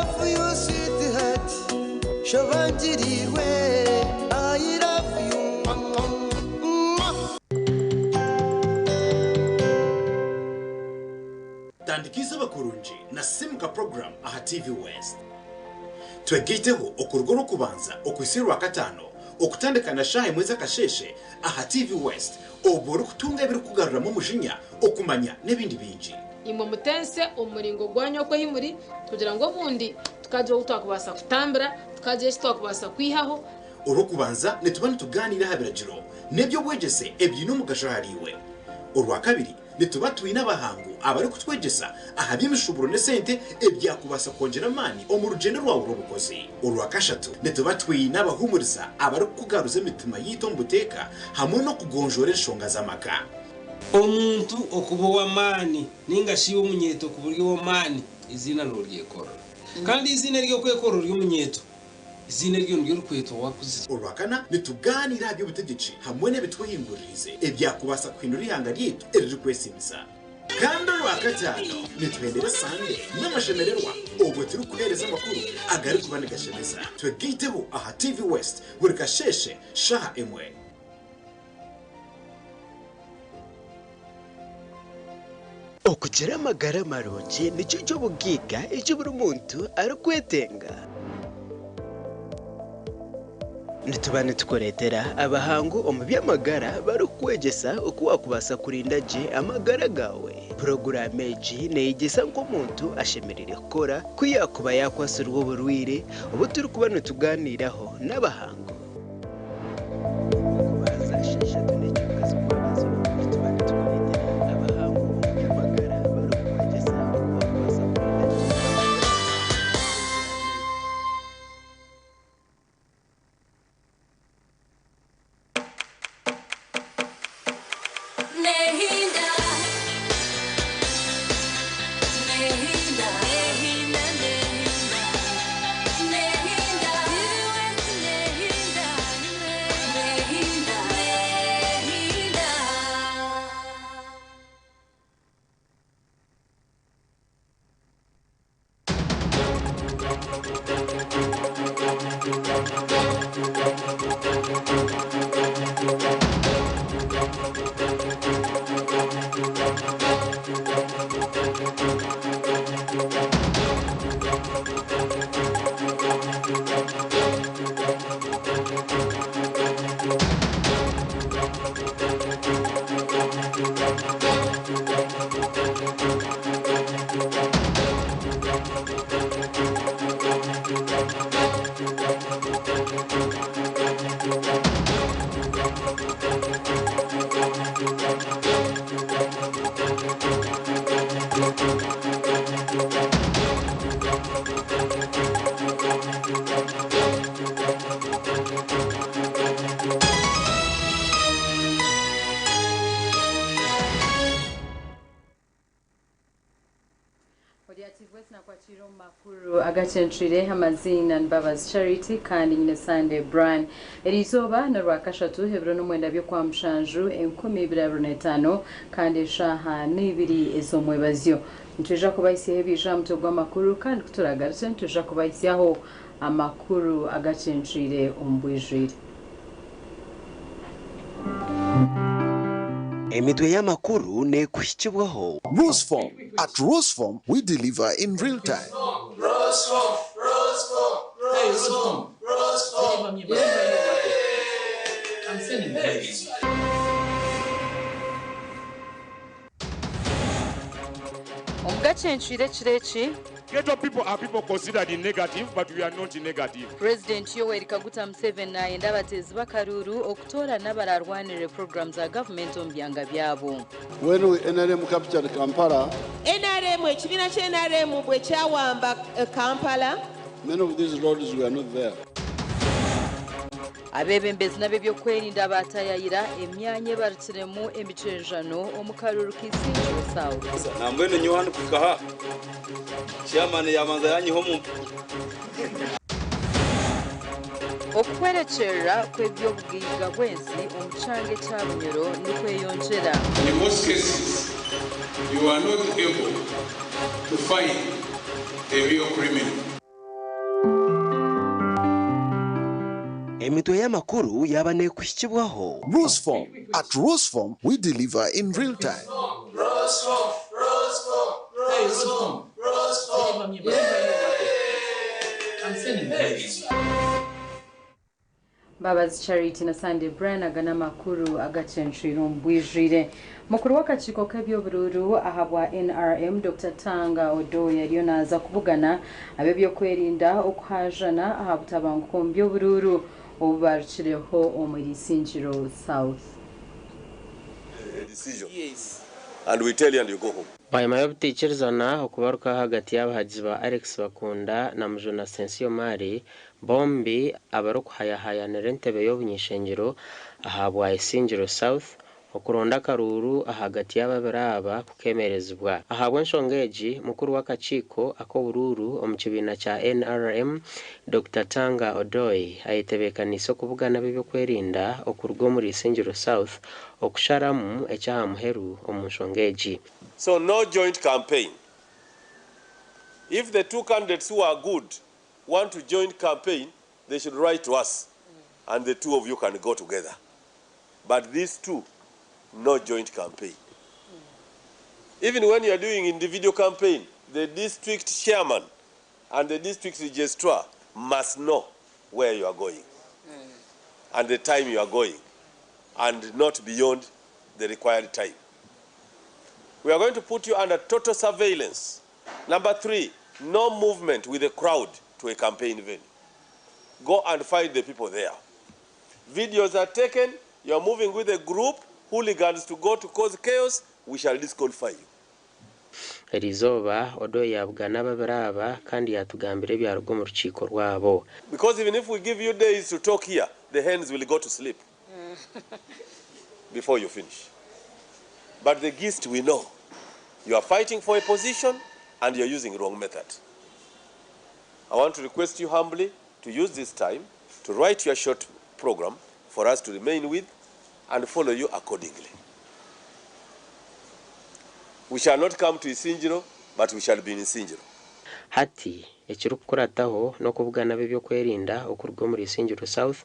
love you sweetheart Shobangirirwe I love you mwah. Tandika eizooba kurungi na Simuka Program aha TV West. Twegaiteho okuruga Orwokubanza okuhitsya Orwakataano okutandika na shaaha emwe z'akasheeshe aha TV West obwo orikutunga ebirikukugaruramu omujinya, okumanya n'ebindi bingi. Imwe mutense omu muringo gwanyu oku ahi muri, kugira ngu obundi tukagira ou twakubaasa kutambira, tukagira eki twakubaasa kwihaho. Orwokubanza nituba nitugaaniira aha biragiro n'eby'obwegyese ebiine omugasho ahariiwe. Orwakabiri nituba twine abahangu abarikutwegyesa aha by'emishuuburo n'esente ebyakubaasa kwongyera amaani omu rugyendo rwawe rw'obukozi. Orwakashatu nituba twine abahuumuriza abarikukugaruza emitima yaitu omu buteeka hamwe n'okugonjoora enshonga z'amaka. Omuntu okuba ow'amaani nainga shi iwe omunyeeto okuba ori ow'amaani, eiziina nooryekorera. Kandi eiziina ery'okwekorera ori omunyeeto, eiziina eryo niryo orikwetwa waakuzire. Orwakana, nitugaaniira aha by'obutegyeki hamwe n'ebitwehinguririize ebyakubaasa kuhindura eihanga ryaitu eririkwesiimisa. Kandi Orwakataano, nituhendera Sande n'amashemererwa obwo turikuheereza amakuru agarikuba nigashemeza. Twegaiteho aha TV West buri kasheeshe shaaha emwe. Okugira amagara marungi nikyo ky'obugaiga eki buri muntu arikwetenga. Nituba nitukureetera abahangu omu by'amagara barikukwegyesa oku waakubaasa kurinda gye amagara gaawe. Puroguraamu egi neeyegyesa nk'omuntu ashemereire kukora ku yaakuba yaakwatsirwe oburwaire obu turikuba nitugaaniiraho n'abahangu. Okubanza sheshatu n'ekyonka z'omwabazyo nituba nitukureetera abahangu omu by'amagara barikukwegyesa oku wakubaasa kurinda gye amagara. Nakwakira omu makuru agacencwire amaziina ni Mbabazi Charity kandi nyine Sunday Brian. Eriizooba n'orwakashatu ebiro n'omwenda by'Okwamushanju 2025 kandi eshaaha n'ibiri ez'omwebazyo. Nitwija kubahisyaho ebiija aha mutwe gw'amakuru kandi kuturagarukye nitwija kubahisyaho amakuru agacencwire omu bwijwire. Emitwe y'amakuru neekuhikibwaho. Roseform, At Roseform, we deliver in real time. Omu gacencwire ekiro eki. Ghetto people are people considered negative but we are not negative. Purezidenti Yoweri Kaguta Museveni nayenda abateezi b'akaruuru okutoorana abararwanirire puroguraamu za gavumenti omu byanga byabo. When we nrm captured Kampala, Nrm, ekibiina kya nrm bwe kyawamba Kampala. Many of these roads were not there. Abeebembezi n'ab'eby'okwerinda baatayayira emyanya ebarukiremu emicwenjano omu karuuru ka Isingiro South. Nambwenu nyowe hanu kuhika aha, chairman yabanza yanyiha omu mpuku. Okuhwerekyerera kw'eby'obugaiga bw'ensi omu kyanga ekya Bunyoro nikweyongyera. In most cases, you are not able to find the real criminal. Emitwe y'amakuru yaaba neekuhikibwaho. Rusform. At Rusform, we deliver in real time. Mbabazi Charity na Sunday Brian aga n'amakuru agacencwire omu bwijwire. Mukuru w'akakiiko k'eby'oburuuru ahabwa NRM, Dokita Tanga Odoi ariyo naaza kubugana ab'ebyokwerinda okuhaajana aha butabanguko omu by'oburuuru obu barukireho omuri Isingiro South. Bwanyima y'obutaikirizana okubaruka ahagati y'abahagizi ba Alex Bakunda na Mujuna Sensio Mali, bombi abarikuhayahayanira entebe y'obuny'ishengyero ahabwa Isingiro South, okuronda akaruuru ahagati y'ababiri aba kukemerezibwa. Ahabw'enshonga egi, mukuru w'akakiiko ak'oburuuru omu kibiina kya NRM, Dokita Tanga Odoi ayetebeekaniise okubugana ab'ebyokwerinda okuruga omuri Isingiro South okusharamu eky'ahamuheru omu nshonga egi. So no joint campaign. If the two candidates who are good want to join campaign, they should write to us and the two of you can go together. But these two, no joint campaign. Even when you are doing individual campaign, the district chairman and the district registrar must know where you are going and the time you are going and not beyond the required time. We are going to put you under total surveillance. Number three, no movement with a crowd to a campaign venue. Go and find the people there. Videos are taken, you are moving with a group, hooligans to go to cause chaos, we shall disqualify you. Eriizooba, Odoi yaabugana ababiri aba kandi yaatugambira ebyaruga omu rukiiko rwabo. Because even if we give you days to talk here, the hens will go to sleep before you finish. But the gist we know. You are fighting for a position and you're using wrong method. I want to request you humbly to use this time to write your short program for us to remain with and follow you accordingly. We shall not come to Isingiro, but we shall be in Isingiro. Hati ekirikukurataho n'okubugana ab'ebyokwerinda okuruga omuri Isingiro South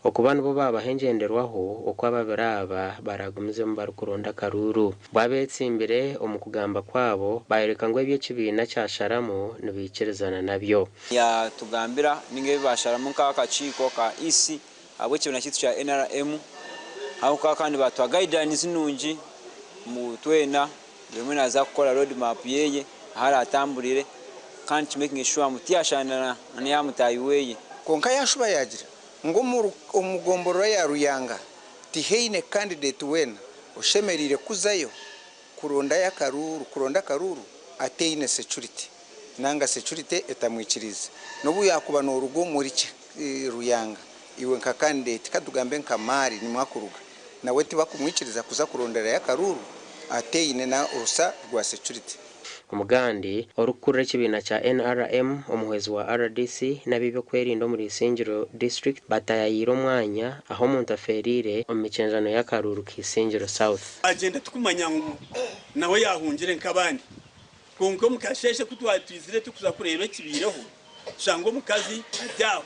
okuba nibo baabaha engyenderwaho oku ababiri aba baraagumizemu barikuronda akaruuru. Bo abeetsimbire omu kugamba kwabo baayoreka ngu ebi ekibiina kyasharamu nibaikirizana nabyo. Yatugambira ninga ebi basharamu nk'akakiiko ka EC ahabw'ekibiina kyaitu kya NRM ahabw'okuba kandi batuha guidelines nungi ngu twena buri omwe naza kukora road map yeye ahu aratamburire kandi tu makinge sure ngu tiyashanana na mutaahi weye. Kwonka yaashuba yaagira ngu omu gomborora ya Ruyanga tihaine kandidate weena oshemereire kuzayo kurondayo akaruuru kuronda akaruuru ataine security nanga security etamwikiriize n'obu yaakuba nooruga omuri Ruyanga iwe nka kandidate katugambe nka Mari nimwo akuruga nawe tibakumwikiriza kuza kuronderayo akaruuru ataine na orusa rwa security. Omugandi, orikukurira ekibiina kya NRM, omuhwezi wa rdc n'ab'ebyokwerinda omuri Isingiro District bataayayiire omwanya ahu omuntu afeereire omu mikyenjano y'akaruuru ka Isingiro South. Twagyenda tukumanya ngu nawe yaahungire nk'abandi. Kwonka omu kasheeshe ku twatwizire turikuza kureeba ekibaireho, tushanga omukazi ari aho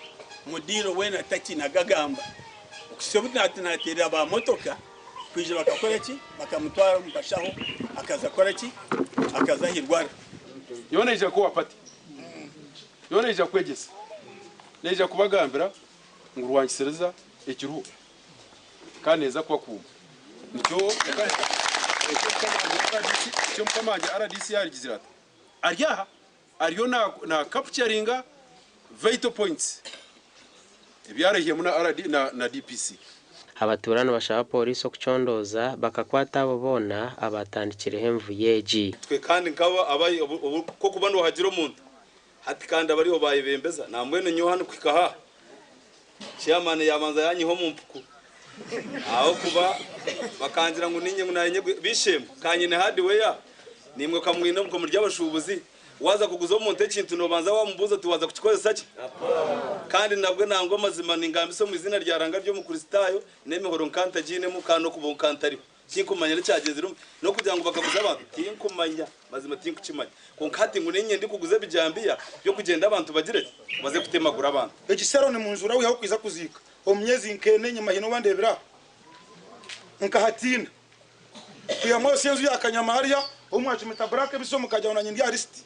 omu diiro weena atakiine agagamba. Okuhitsya obu naateerera ba motoka kwija bakakora ki? Bakamutwara omu bashaho akaza kukora ki? Akaza aha irwariro. Nyowe naija kuwa party. Nyowe naija kukwegyesa. Naija kubagambira ngu rwankisiriza ekiriho kandi neeza kubakuuma. Nikyo nikyo mukama wangye rdc yarigizire ati ari aha ariyo na capturinga vital points ebyarahiremu na RD na DPC. Abatuura nibashaba Pooriisi okucondooza bakakwata abo boona abaatandikireho envuyo egi. Twe kandi nkabo abai kokuba nohagira omuntu hati kandi abariho bayebembeza nambwenu nyowe hanu kuhika aha chairman yabanza yanyiha omu mpuku ahabw'okuba bakangira ngu ninye ngu naye bishemwe ka nyine hardware nimwe kamwine omu muri abashubuzi Waaza kuguza omuntu ekintu noobanza waamubuuza oti waaza kukikozesa ki? Kandi nabwo nangwa amazima ningambisa omu iziina rya Ruhanga ry'Omukristaayo n'emihoro nka ntagiinemu kandi n'okubaho nka ntariho. Tinkumanya n'ekyagyenzire omu n'okugira ngu bakaguza abantu tinkumanya mazima tinkukimanya. Kwonka hati ngu niinye ndikuguza ebijambiya by'okugyenda abantu bagire ki? Baze kutemagura abantu. Egi Saroni munjura wihaho kwiza kuziika. Omu myezi nk'ena enyima haine owandeebire aha? Nkahatiina. Kwiha mwosya enju ya Kanyama hariya obu mwacumita Black ebiso mukagira ngu nanye ndi aha lisiti.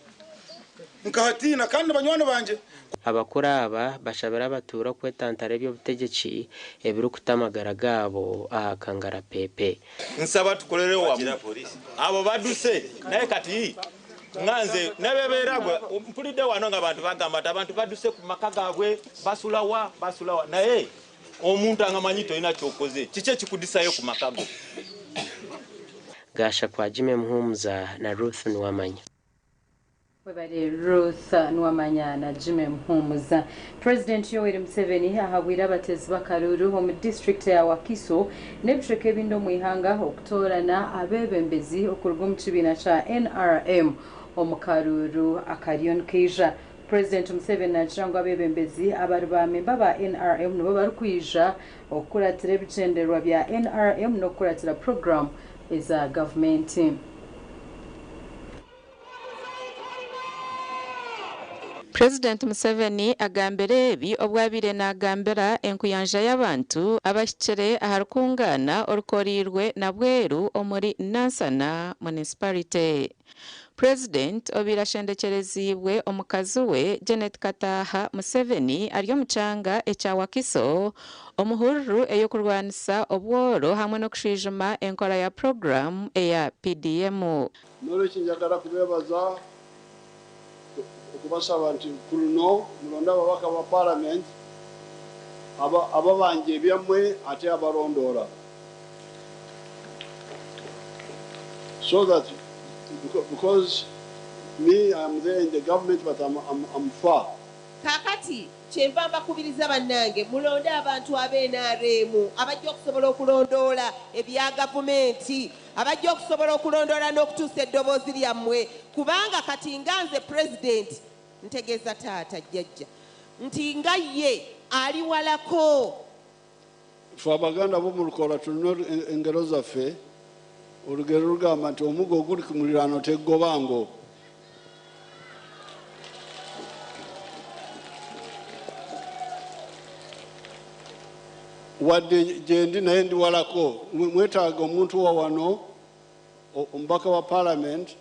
Nkahatiina kandi ni banywani bangye. Abakuru aba bashabire abatuura okwetantara eby'obutegyeki ebirikuta amagara gaabo aha kangarapeepe. Nsaba tukorere wamu abo baduse naye kati nga nze nebebeera gwe mpulidde wano nga abantu bagamba nti abantu baduse ku maka gaabwe basula wa basula wa naye omuntu nga manyi tolina kyokoze kiki ekikudisayo ku maka go. Gaasha kwa Jimmy Muhumuza na Ruth Nuwamanya. Webare Ruth Nuwamanya na Jimmy Muhumuza. Purezidenti Yoweri Museveni ahabwire abateezi b'akaruuru omu disiturikiti ya Wakiso n'ebicweka ebindi omu ihanga okutoorana abeebembezi okuruga omu kibiina kya NRM omu karuuru akariyo nikaija. Purezidenti Museveni naagira ngu abeebembezi abari ba memba ba NRM nibo barikwija okukuratira ebigyendererwa bya NRM n'okukuratira puroguraamu eza gavumenti. Purezidenti Museveni agambire ebi obu abaire nagambira enkuyanja y'abantu abahikire aha rukungaana orukoriirwe na bweru omuri Nansana Munisiparite. Purezidenti obaire ashendekyereziibwe omukazi we Janet Kataaha Museveni ari omu kyanga ekya Wakiso omu hururu ey'okurwanisa obworo hamwe n'okushwijuma enkora ya puroguraamu eya PDM. N'olwekyo njagala kubeebaza okubasaba nti ku luno mulonde ababaka ba Palamenti ababanja ebyammwe ate abalondoora so that because me I am there in the government but am am far. Kaakati kyenva mbakubiriza bannange mulonde abantu aba nrm abajja okusobola okulondoola ebya gavumenti, abajja okusobola okulondoola n'okutuusa eddoboozi lyammwe kubanga kati nga nze Pulezidenti ntegeeza taata jjajja nti nga ye ali walako. Ffe Abaganda ab'omu Lukoola tulina engero zaffe. Olugero lugamba nti omugo oguli ku muliraano tegugoba ngo. Wadde gyendi naye ndi walako. Mwetaaga omuntu wa wano, omubaka wa Palamenti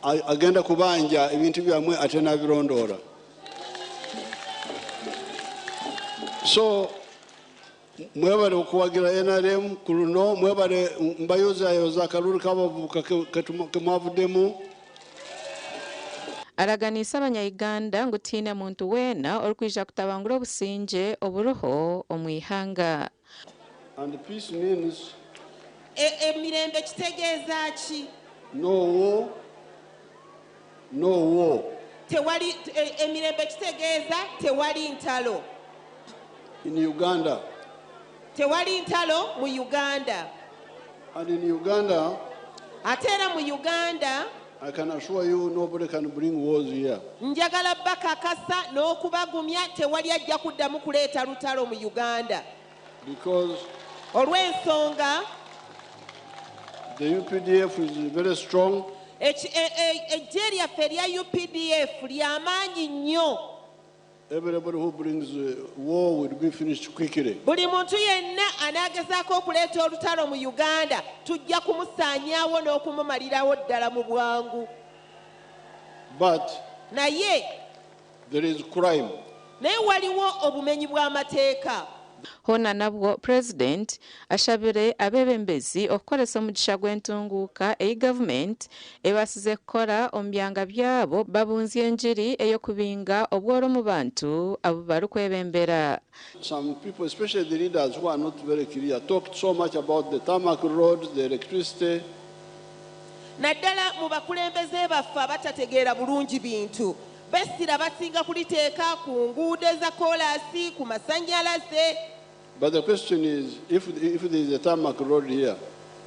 agenda kubanja ebintu byammwe ate n'abirondoola. So mwebale okuwagira nrm ku luno, mwebale mbayozayoza akalulu k'abavubuka kemwavuddemu. Araganiise abanya-Uganda ngu tihaine muntu weena orikwija kutabangura obusingye oburiho omu ihanga. And peace means. Emirembe kitegeeza ki? No war, no war. Tewali, emirembe kitegeeza tewali ntalo. In Uganda. Tewali ntalo mu Uganda. And in Uganda. Ate era mu Uganda. I can assure you nobody can bring wars here. Njagala bakakasa n'okubagumya tewali ajja kuddamu kuleeta lutalo mu Uganda. Because olw'ensonga the UPDF is very strong. Eggye lyaffe erya UPDF lya maanyi nnyo. Everybody who brings war will be finished quickly. Buli muntu yenna anaagezaako okuleeta olutalo mu Uganda tujja kumusaanyaawo n'okumumalirawo ddala mu bwangu. But naye there is crime. Naye waliwo obumenyi bw'amateeka. Hoona nabwo, Purezidenti ashabire abeebembezi okukoresa omugisha gw'entunguuka ei gavumenti ebaasize kukora omu byanga byabo babunzye engiri ey'okubinga obworo omu bantu abu barikwebembera. Some people, especially the leaders who are not very clear, talked so much about the tarmac roads, the electricity. Naddala mu bakulembeze baffe abatategeera bulungi bintu, bessira basinga kuliteeka ku nguudo eza koolaasi, ku masannyalaze. But the question is, if there is a tarmac road here,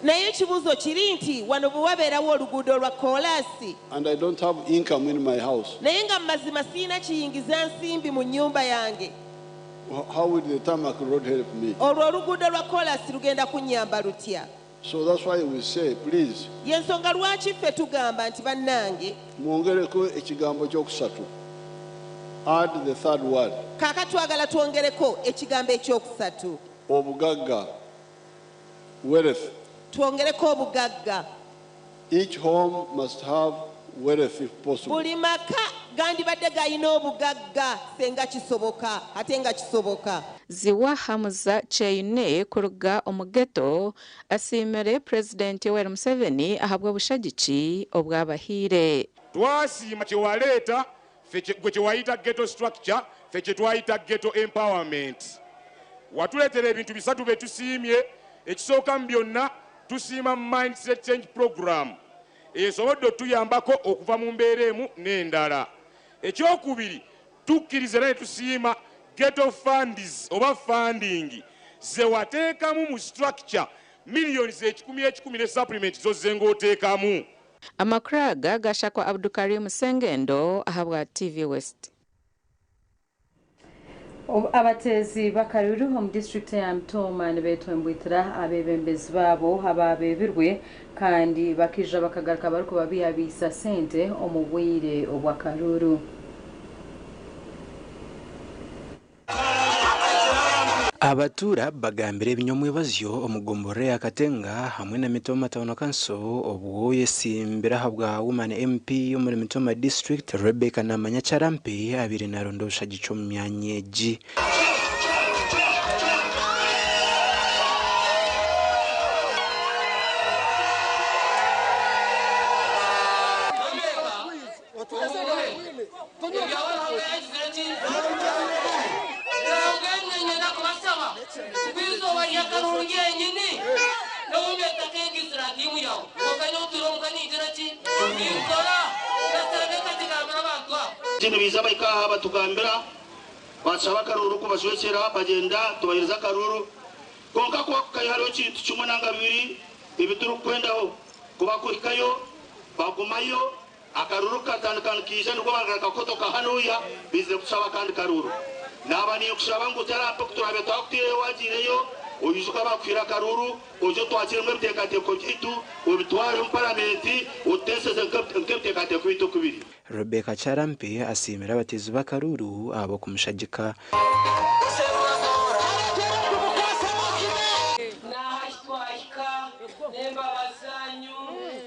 Naye ekibuuzo kiri nti wano bwe wabeerawo oluguudo lwa koolaasi, and I don't have income in my house, naye nga mu mazima sirina kiyingiza nsimbi mu nnyumba yange, how will the tarmac road help me? Olwo oluguudo lwa koolaasi lugenda kunnyamba lutya? So that's why we say, please, Y'ensonga lwaki ffe tugamba nti bannange, mwongereko ekigambo kyokusatu. add the third word, Kaaka twagala twongereko ekigambo ekyokusatu. Obugagga, wealth. Twongereko obugagga. Each home must have wealth if possible. Buli maka gandibadde galina obugagga senga kisoboka ate nga kisoboka. Ziwa Hamza Kyeyune kuruga omu ghetto asiimire Purezidenti Yoweri Museveni ahabw'obushagiki obwabahaire. Twasiima kye waleeta ffe gwe kye wayita ghetto structure ffe kye twayita ghetto empowerment. Watuleetera ebintu bisatu bye tusiimye, ekisooka mu byonna tusiima mindset change program esobodde otuyambako okuva mu mbeera emu n'endala. Ekyokubiri tukkiriza era ne tusiima ghetto funds oba funding ze wateekamu mu structure millions ekikumi ekikumi ne supplement z'ozze ng'oteekamu. Amakuru aga gashakwa Abdukarim Sengendo ahabwa TV West. Abateezi b'akaruru omu disiturikiti ya Mitooma nibeetwembwitira abeebembezi baabo ababeebirwe kandi bakaija bakagaruka barikubabihabiisa sente omu bwire obw'akaruru. Abatuura bagambire ebi nyomwebazyo omu gomborora ya Katenga hamwe na Mitooma Town Council obwo oyesimbire ahabwa Woman MP omuri Mitooma District Rebecca Namanya Charampi abaire naronda obushagiki omu myanya egi. Nibiza bahika aha batugambira bashaba akaruru kubashwekyera bagenda tubahereza akaruru konka kuba kukayo hariho ekintu kimwe nanga bibiri ebi turikukwendaho kuba kuhikayo bagumayo akaruru katandika nikiija nibwo bagaruka kukotoka hanuya bizire kushaba akandi karuru naba ninkushaba ngu tarampe kuturabe twakutiireyo wagiireyo oijuka bakuhire akaruru oije otwakiremu ebiteekateeko byaitu obitware omu paramenti otuteeseze nk'ebiteekateeko byaitu oku biri. Rebecca Charampi asiimire abateezi b'akaruru ahabw'okumushagika. N'aha twahika n'embabazi zanyu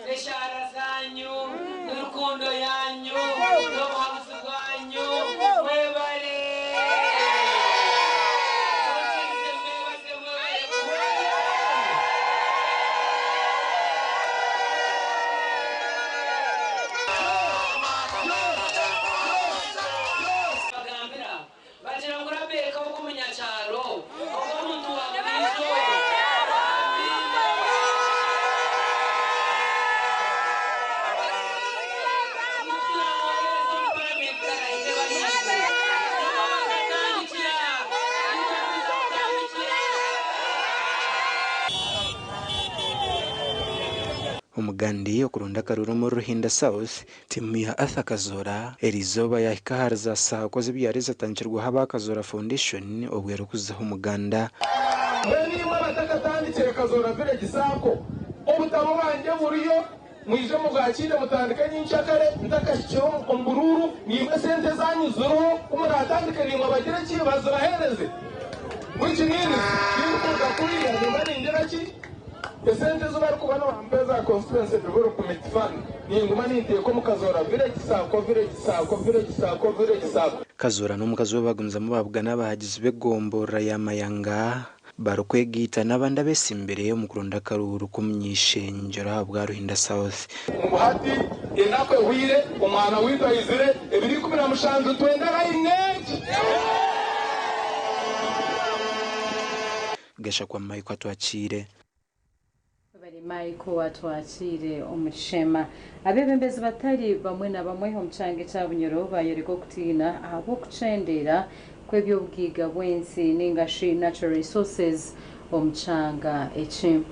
n'eshaara zanyu n'orukundo yanyu n'obuhabuzi bwanyu mwebale. Bagambira bagira ngu Rebecca ow'omunyakyaro ow'omuntu wa buriijo. Omugandi okurunda akaruru omuri Ruhinda South, tiimu ya Arthur Kazoora eriizooba yahika ahari za SACCO z'ebyaro ezatandikirweho aba Kazoora Foundation obwo erikuzaho Omuganda. Mbwenu imwe abatakatandikire Kazoora Village SACCO, obutabo bwangye buriyo, mwije mubwakiire mutandike nyenkyakare ntakahikire omu buruuru, naimwe esente zanyu ziriho, ku muratandike naimwe bagire ki bazibaheereze. Which means tinkuruga kuriya nimba ningira ki esente ezi barikuba nibampa eza constituency development fund ninguma ninteeka omu Kazoora Village SACCO, Village SACCO, Village SACCO, Village SACCO. Kazoora n'omukazi we bagumizamu babugana abahagizi b'egomborora ya Mayanga barikwegaita n'abandi abeesimbire omu kuronda akaruuru k'omuny'eishengyero ahabwa Ruhinda South. Ngu hati enaku ehweire, omwana waitu aizire, ebiro 17 twenda layini egi. Gashakwa Michael Atwakiire. Bari Michael Atwakiire omu kishema. Abeebembezi batari bamwe na bamwe omu kyanga ekya Bunyoro bayoreka okutiina ahabw'okukyendeera kw'eby'obugaiga bw'ensi ninga shi natural resources omu kyanga eki.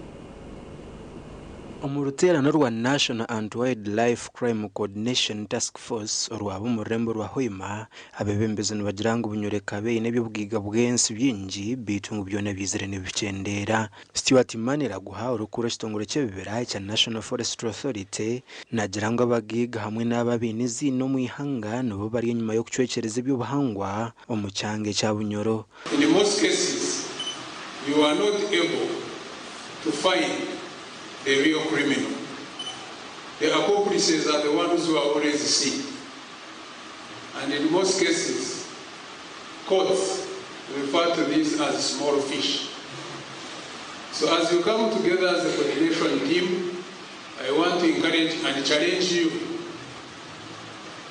Omu ruteerane rwa National Anti-Wildlife Crime Coordination Task Force orwaba omu rurembo rwa Hoima, abeebembezi nibagira ngu Bunyoro ekaba eine eby'obugaiga bw'ensi bingi beitu ngu byona byizire nibikyendeera. Stuart Maniraguha orikukurira ekitongore ky'ebibira ekya National Forestry Authority naagira ngu abagaiga hamwe n'abo abaine eiziina omu ihanga nibo bari enyima y'okucwekyereza eby'obuhangwa omu kyanga ekya Bunyoro. In most cases, you are not able to find the real criminal. The accomplices are the ones who are always seen. And in most cases, courts refer to these as small fish. So as you come together as a coordination team, I want to encourage and challenge you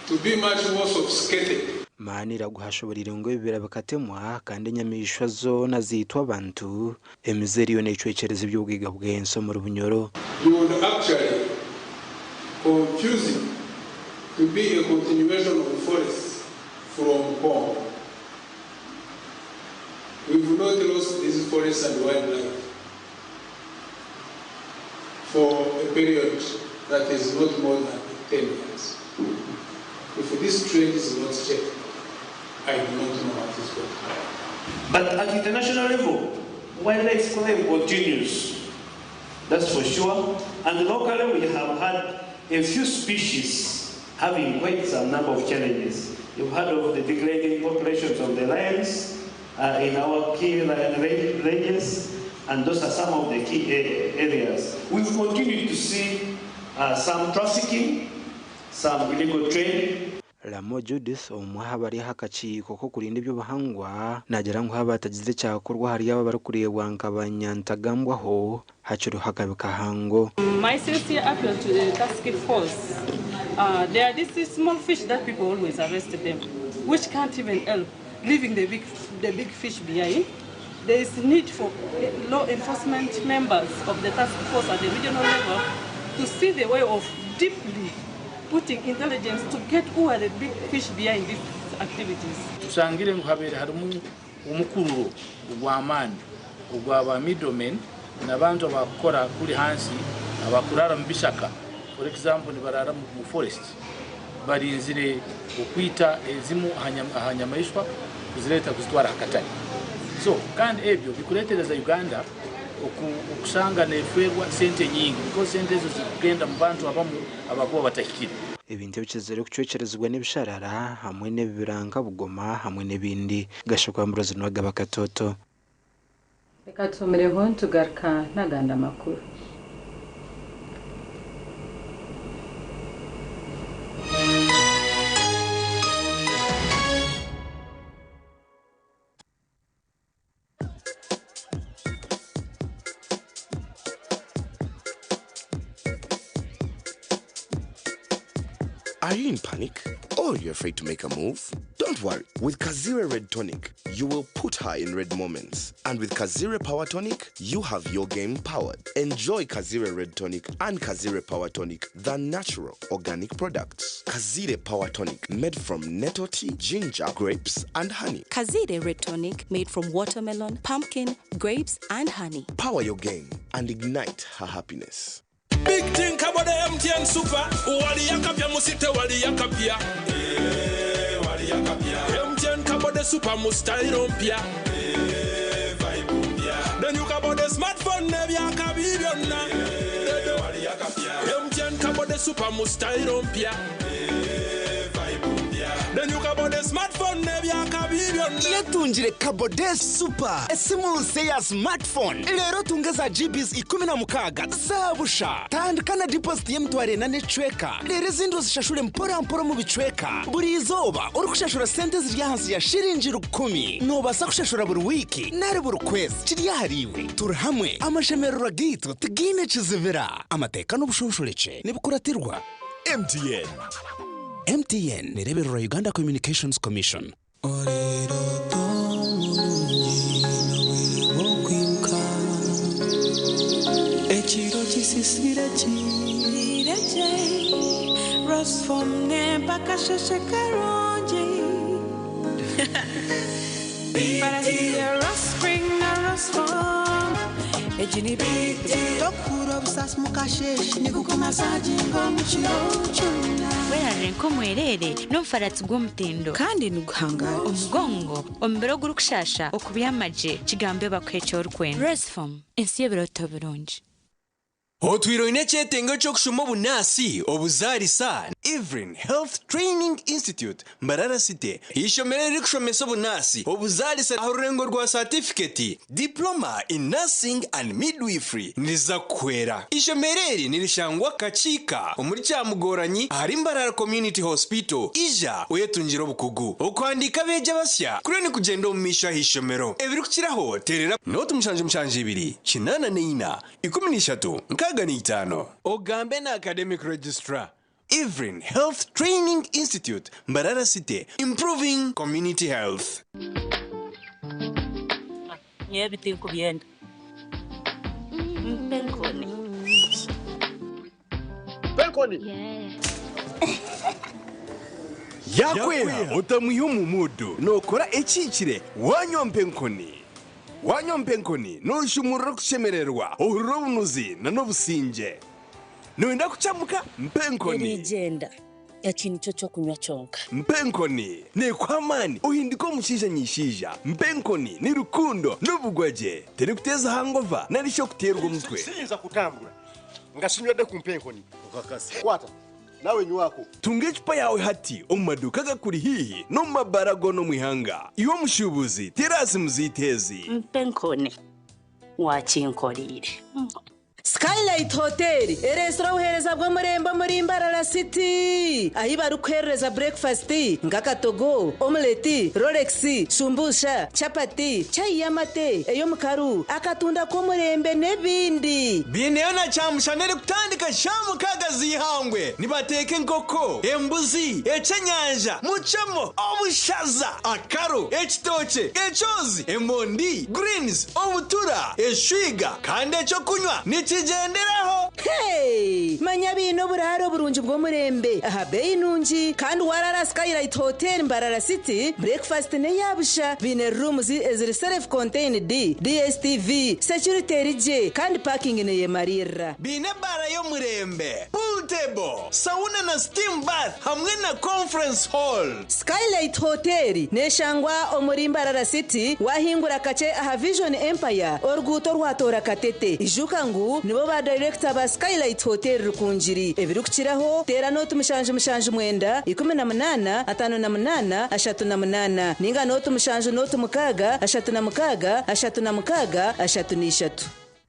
to be much more sophisticated. Maniraguha ashoboreire ngu ebibira bikatemwa kandi enyamaishwa zoona ziitwa abantu, emize eriyo neecwekyereza eby'obugaiga bw'ensi omuri Bunyoro. You would actually confuse it to be a continuation of forests from Congo. We've not lost these forests and wildlife for a period that is not more than 10 years. If this trend is not checked, I do not know what is going to happen. But at international level, wildlife crime continues. That's for sure. And locally, we have had a few species having quite some number of challenges. You've heard of the declining populations of the lions in our key lion ranges, and those are some of the key areas. We've continued to see some trafficking, some illegal trade. Ramo Judith omwe aha bari aha kakiiko k'okurinda eby'obuhangwa naagira ngu haaba hatagize ekyakorwa ahari abo abarikureebwa nka banyantagambwaho hakiriho akabi kahango. My sincere appeal to the task force. There are these small fish that people always arrest them, which can't even help, leaving the big fish behind. There is need for law enforcement members of the task force at the regional level to see the way of deeply putting intelligence to get who are the big fish behind these activities. Tusangire ngu habeire harimu omukururo ogw'amaani ogwa ba middlemen n'abantu abakukora kuri hansi, abakurara mu bishaka, for example, nibarara mu forest barinzire okwita ezimu aha nyamaishwa kuzireta kuzitwara aha. So kandi ebyo bikuretereza Uganda okusanga neferwa sente nyingi, because sente ezo zikugenda mu bantu abamu abakuba batahikire. Ebintu ebikizire kucwekyerezibwa n'ebisharara hamwe n'ebibira nka bugoma hamwe n'ebindi. Gashakwa Ambrose Nwagaba, Katoto. Reka tuhumireho, ntugaruka n'agandi amakuru. Are you in panic or you're afraid to make a move? Don't worry. With Kazire Red Tonic, you will put her in red moments. And with Kazire Power Tonic, you have your game powered. Enjoy Kazire Red Tonic and Kazire Power Tonic, the natural organic products. Kazire Power Tonic, made from nettle tea, ginger, grapes, and honey. Kazire Red Tonic, made from watermelon, pumpkin, grapes, and honey. Power your game and ignite her happiness. Big thing about the MTN Super. Waliyakapya musite waliyakapya. MTN kabode Super mu style mpya. Then you kabode smartphone nebyakabi byonna. MTN kabode Super mu style mpya. Then you kabode smartphone nebyakabi byonna. Yetungire Kabode Super, esimu nse ya smartphone. Leero tunge za GBs 16 za busha. Tandika na deposit y'emitwaro 4 n'ecweka, leero ezindi ozishashure mpora mpora mu bicweka. Buri izooba orikushashura sente ziri ahansi ya shiringi 1,000, noobaasa kushashura buri wiiki nari buri kwezi. Kiri ahariiwe. Turi hamwe, amashemererwa gaitu tigaine kizibira. Amateeka n'obushonshorekye nibikuratirwa. MTN. MTN nerebererwa Uganda Communications Commission. Okwiruka ekiro kisisire kireje Rosfom nempaka sheshe karungi. But I see a Ross Spring na Rosfom. Egi ni big deal. Tokuhurira obusaasi mukasheeshe nigukumasaginga omu kiro kyona. Werarire nk'omwereere n'omufaratsi gw'omutindo. Kandi niguhangaara. Omugongo, omubiri ogurikushasha, okubyama gye, kigambe bakuhe eki orikwenda. Rosefom, ensi y'ebirooto birungi. Otwire oine ekyetengo ky'okushoma obunaasi, obuzaarisa, Evelyn Health Training Institute, Mbarara City, eishomero eririkushomesa obunaasi, obuzaarisa aha rurengo rwa saatifiketi, Diploma in Nursing and Midwifery, niriza kukuhwera. Eishomero eri nirishangwa Kakiika omuri Kyamugoranyi ahari Mbarara Community Hospital. Ija oyetungire obukugu. Okuhandiika abeegi abasya kuriyo nikugyenda omu maisho aha ishomero. Ebirikukiraho teerera. Nooti 772 84 1365. Ogambe na Academic Registrar, Evelyn Health Training Institute, Mbarara City, Improving Community Health. Nyowe ebi tinkubyenda. Mpa enkoni. Mpa enkoni. Yaakweha otamwiha omu muudu, nookora ekihikire waanywa mpa enkoni. Waanywa mpa enkoni, nooshumurura okushemererwa, ohurira obunuzi n'obusingye. Nooyenda kucamuka? Mpa enkoni. Eriigyenda, eki nikyo ky'okunywa kyonka. Mpa enkoni. Neekuha amaani ohinduke omushaija nyaishaija. Mpa enkoni ni rukundo n'obugwagye. Terikuteeza hangova nari shi okuteerwa omutwe. Siyinza kutambura nga sinywedde ku mpa enkoni. Kwata. Nawe nywako. Tunga ecupa yaawe hati omu maduuka agakuri haihi n'omu mabaara goona omu ihanga. Iwe omushuubuzi, teera aha simu zaitu ezi. Mpa enkoni, waakinkoreire. Skylight Hotel ereetsire obuheereza bw'omurembe omuri Mbarara City ahi barikukuheerereza burekifasiti nk'akatogo, omuleti, rolex, shumbusha, chapati, chai y'amate, ey'omukaru, akatunda k'omurembe n'ebindi. Baineyo na kyamushana erikutandika shaaha mukaaga z'eihangwe. Nibateeka enkoko, embuzi, ekyenyanja, mucemo, obushaza, akaro, ekitookye, ekyozi, emondi, greens, obutura, eshwiga kandi ekyokunywa nikigyenderaho. Hey! Manya baine oburaaro burungi bw'omurembe aha beeyi nungi kandi waraara Skylight Hotel Mbarara City, breakfast n'eya busha. Baine rooms eziri self contained, DSTV, security eri gye kandi parking neyemariirira. Baine ebaara y'omurembe, pool table, sauna na steam bath hamwe na conference hall. Skylight Hotel neshangwa omuri Mbarara City wahingura kakye aha Vision Empire oruguuto orwatoora Katete. Ijuka ngu nibo ba dayirekita ba Skylight Hotel Rukungiri. Ebirikukiraho teera nooti 779 18 58 38 ninga nooti 7 nooti 6 36 36 33.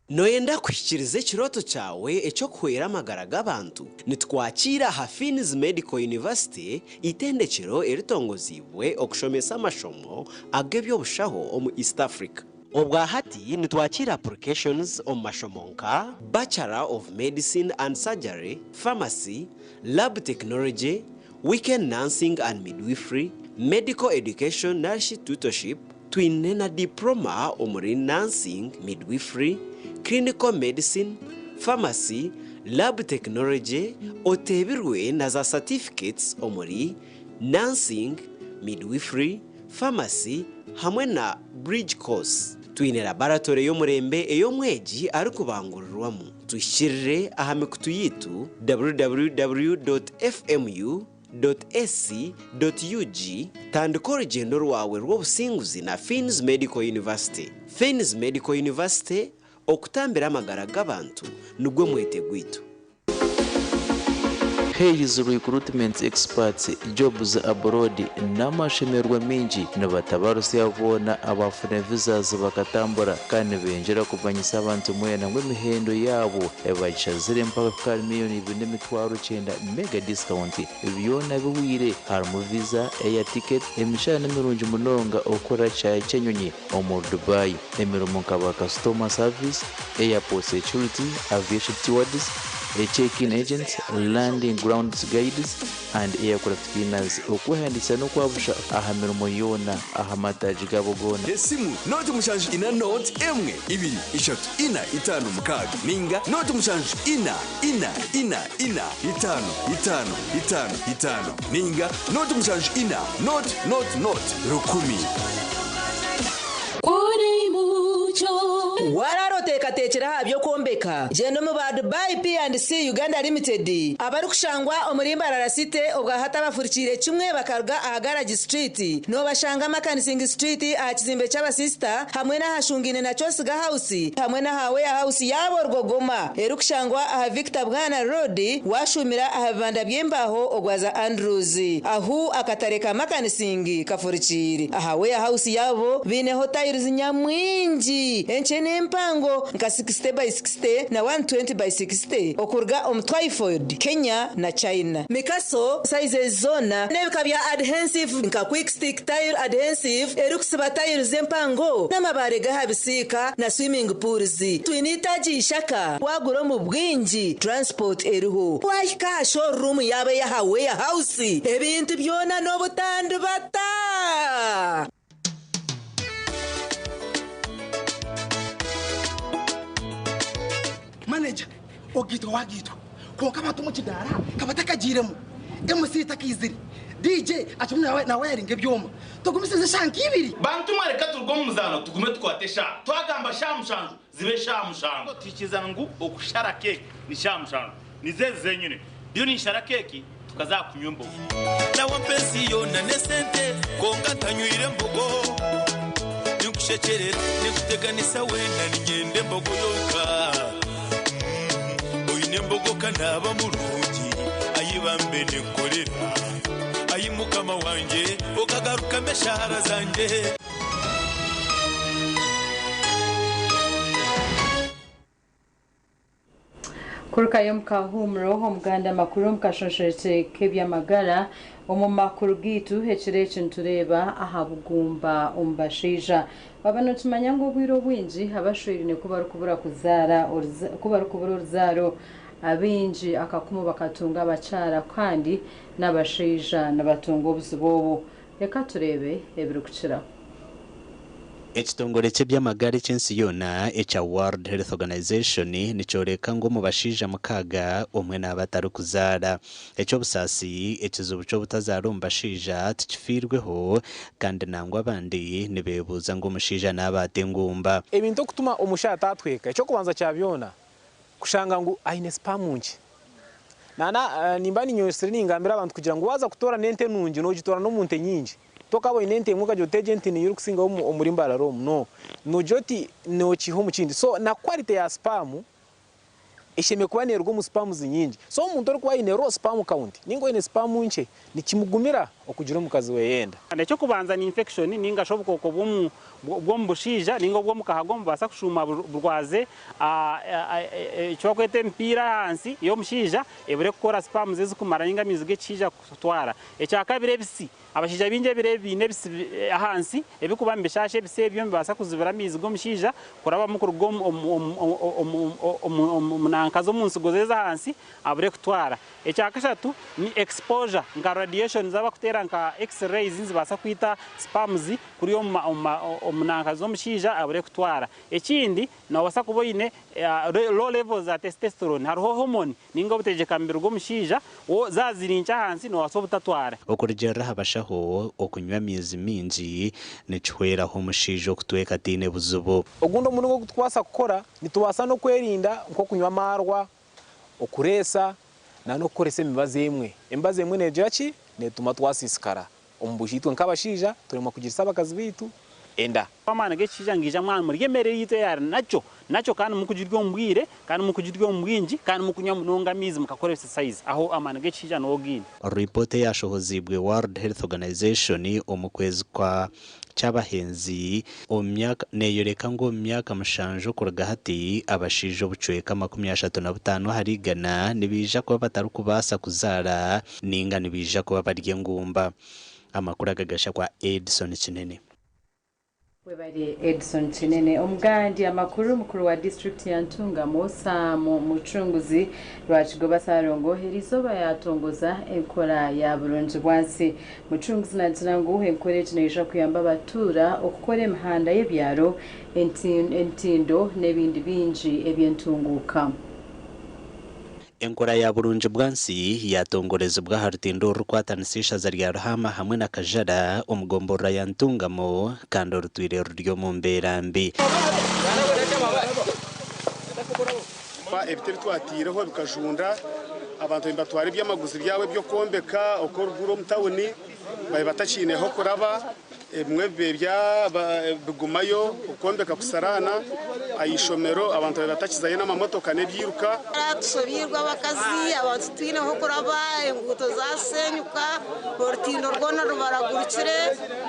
Nooyenda kuhikiiriza ekirooto kyawe eky'okuhwera amagara g'abantu? Nitukwakiira aha Finn's Medical University, eitendekyero eritongoziibwe okushomesa amashomo ag'eby'obushaho omu East Africa. Obwa hati nitwakiira applications omu mashomo nka, Bachelor of Medicine and Surgery, Pharmacy, Lab Technology, Weekend Nursing and Midwifery, Medical Education narishi Tutorship, Twine na Diploma omuri Nursing, Midwifery, Clinical Medicine, Pharmacy, Lab Technology, oteebirwe na za Certificates omuri Nursing, Midwifery, Pharmacy hamwe na Bridge Course. Twine Laboratory y'omurembe ei omwegi arikubangurirwamu. Tuhikirire aha mikutu yaitu www.fmu. Ac.ug Tandika orugyendo rwawe rw'obusinguzi na Finn's Medical University. Finn's Medical University, okutambira amagara g'abantu nigwo mwete gwaitu. Hays Recruitment Experts Jobs Abroad n'amashemererwa maingi nibatabarusya boona abaafuna visas bakatambura kandi nibengyera kumanyisa abantu mwena ngu emihendo yaabo bagishazire mpaka kuhika ahari miriyoni 2,900 mega discount Byona bihweire, harimu visa, air ticket, emishara nimirungi munonga okukora kishaayi ky'enyonyi omuri Dubai, emirimo nka ba customer service, airport security, aviation stewards, check-in agents, landing grounds guides and aircraft cleaners. Okwehandiikisa n'okwabusha aha mirimo yoona aha mataagi gaabo goona. Esimu, 074 0 1 2 3 4 5 6 ninga 074 4 4 4 5 5 5 5 ninga 074 0 0 0 1000. Waraara oteekateekire. Oteekateekire aha by'okwombeka, gyenda omu ba Dubai P&C Uganda Limited abarikushangwa omuri Mbarara City obwahati abafurikiire kimwe bakaruga aha Garage Street. Noobashanga Makanising Street aha kizimbe ky'abasisita hamwe n'ahashungaine na Kyosiga House hamwe n'aha Warehouse yaabo Rwogoma erikushangwa aha Victor Bwana Road waashuumira aha bibanda by'embaaho ogwaza Andrews ahu akatare ka Makanising kafurikiire. Aha Warehouse yaabo baineho tiles nyamwingi enkye n'empango nka 60 by 60 na 120 by 60 okuruga omu Twyford, Kenya na China. Mikaso sizes zoona n'ebika bya adhensive nka Quick Stick Tile Adhensive erikusiba tiles empango n'amabaare g'aha bisiika na swimming pools. Twine eitaagi ishaka waagura omu bwingi transport eriho. Waahika aha showroom yaabo ey'aha Warehouse ebintu byona n'obutandibata. Manager, ogaitwa wagaitwa kwonka abantu omu kidaara kabatakagiiremu, MC takaizire, DJ akirimu nawayaringa ebyoma, tugumisirize eshaaha nk'ibiri. Bantu mwe reka turuge omu muzaano tugume tukwate eshaaha. Twagamba shaaha mushanju zibe shaaha mushanju. Tuhikirizana ngu okushara keeki ni shaaha mushanju. Nizo ezi zenyine. Ndiyo ninshara keeki tukaza aha kunywa embogo. Nawe ensi yoona n'esente kwonka ntanywire embogo. Ninkushekyerera, ninkuteganisa weena niinyenda embogo yonka. Oine embogo ka naaba murungi, ai bambe ninkukorera. Ai Mukama wangye, okagarukamu eshaara zangye. Kurukayo omu kahuumuro omuganda amakuru omu kashonshorekye k'eby'amagara omu makuru gaitu ekiro eki nitureeba aha bugumba omu bashaija. Waaba nookimanya ngu obwire obwingi abashweraine ku barikubura kuzaara ku barikubura oruzaaro abaingi akakumu bakatunga abakyara kandi n'abashaija nibatunga obuzibu obu. Reka tureebe ebirikukiraho. Ekitongore ky'eby'amagara eky'ensi yoona ekya World Health Organization nikyoreka ngu omu bashaija mukaaga, omwe naaba atarikuzaara. Eky'obusaasi, ekizibu ky'obutazaara omu bashaija tikifiirweho kandi nangwa abandi nibeebuuza ngu omushaija naaba ata engumba. Ebintu okutuma omushaija atatweka, eky'okubanza kya byona kushanga ngu aine sperm nkye. Nana nimba ninyosire ningambira abantu kugira ngu waaza kutoorana ente nungi nogitoorana omu nte nyingi. Tokaboine ente emwe okagira oti egi ente niyo erikusingaho omuri Mbarara omu. No. Nogira oti nokiiha omu kindi. So na quality ya sperm eshemereire kuba neruga omu sperms nyingi. So omuntu orikuba aine low sperm count ninga oine sperm nkye nikimugumira okugira omukazi we enda. Eky'okubanza ni infection ninga shi obukooko bw'omu bushaija ninga obw'omu kahago nibubaasa kushuuma burwaze eki barikweta emipiira ahansi y'omushaija ebure kukora sperms ezirikumara ninga amaizi g'ekishaija kutwara. Ekyakabiri ebisi. Abashaija baingi ebiro ebi baine ebisi ahansi ebirikuba nibishaasha ebisi ebyo nibibaasa kuzibira amaizi g'omushaija kurabamu kuruga omu nanka z'omu nsigo ze ez'ahansi abure kutwara. Ekyakashatu ni exposure nka radiation z'abakuteera nka X-rays nizibaasa kwita sperms kuri omu nanka z'omushaija abure kutwara. Ekindi noobaasa kuba oine low levels za testosterone hariho hormone Ninga obutegyeka mubiri gw'omushaija wo zaaba ziri nkye ahansi noobaasa obutatwara. Okurugiirira aha bashaho, okunywa amaizi maingi nikihweraho omushaija okutweka ataine buzibu. Ogundi omuringo ogu turikubaasa kukora, nitubaasa n'okwerinda nk'okunywa amaarwa, okureesa n'okukoresa emibazi emwe. Emibazi emwe neegira ki? Neetuma twasiisikara. Omu buju itwe nk'abashaija turemwa kugirisa abakazi baitu enda. Amaani g'ekishaija nigaija mwaba nimurya emere yaitu ei ari nakyo nakyo kandi mukugirya omu bwire kandi mukugirya omu bwingi kandi mukunywa munonga amaizi mukakora exercise aho amaani g'ekishaija niho gaine. Ripoota eyashohoziibwe World Health Organization omu kwezi kwa Kyabahenzi omu myaka neeyoreka ngu omu myaka mushanju okuruga hati, abashaija obucweka 35 ahari igana nibaija kuba batarikubaasa kuzaara nainga nibaija kuba bari engumba. Amakuru aga gasha kwa Edson Kinene. Webare Edson Kinene. Omugandi amakuru mukuru wa disiturikiti ya Ntungamo Sam Mucunguzi Rwakigoba Ssalongo eriizooba yatongoza enkora ya Burungi Bwansi. Mucunguzi naagira ngu enkora egi neija kuyamba abatuura okukora emihanda y'ebyaro, entindo n'ebindi bingi eby'entunguuka. Enkora ya Burungi Bwansi yaatongorezibwa aha rutindo orurikwatanisa eishaza rya Ruhaama hamwe na Kajara omu gomborora ya Ntungamo kandi orutwire ruri omu mbeera mbi. Ebiti ebitwatiireho bikajunda, abantu nibatwara ebyamaguzi byabo eby'okwombeka okw'oruguru omu tawuni babe batakiine h'okuraba, ebimwe bibe bigumayo okwombeka kusaraana, aha ishomero abantu babe batakizayo n'amamotoka n'ebyiruka. Tushobiirwe abakazi, abantu titwine h'okuraba, enguuto zasenyuka, orutindo rwona rubaragurukire,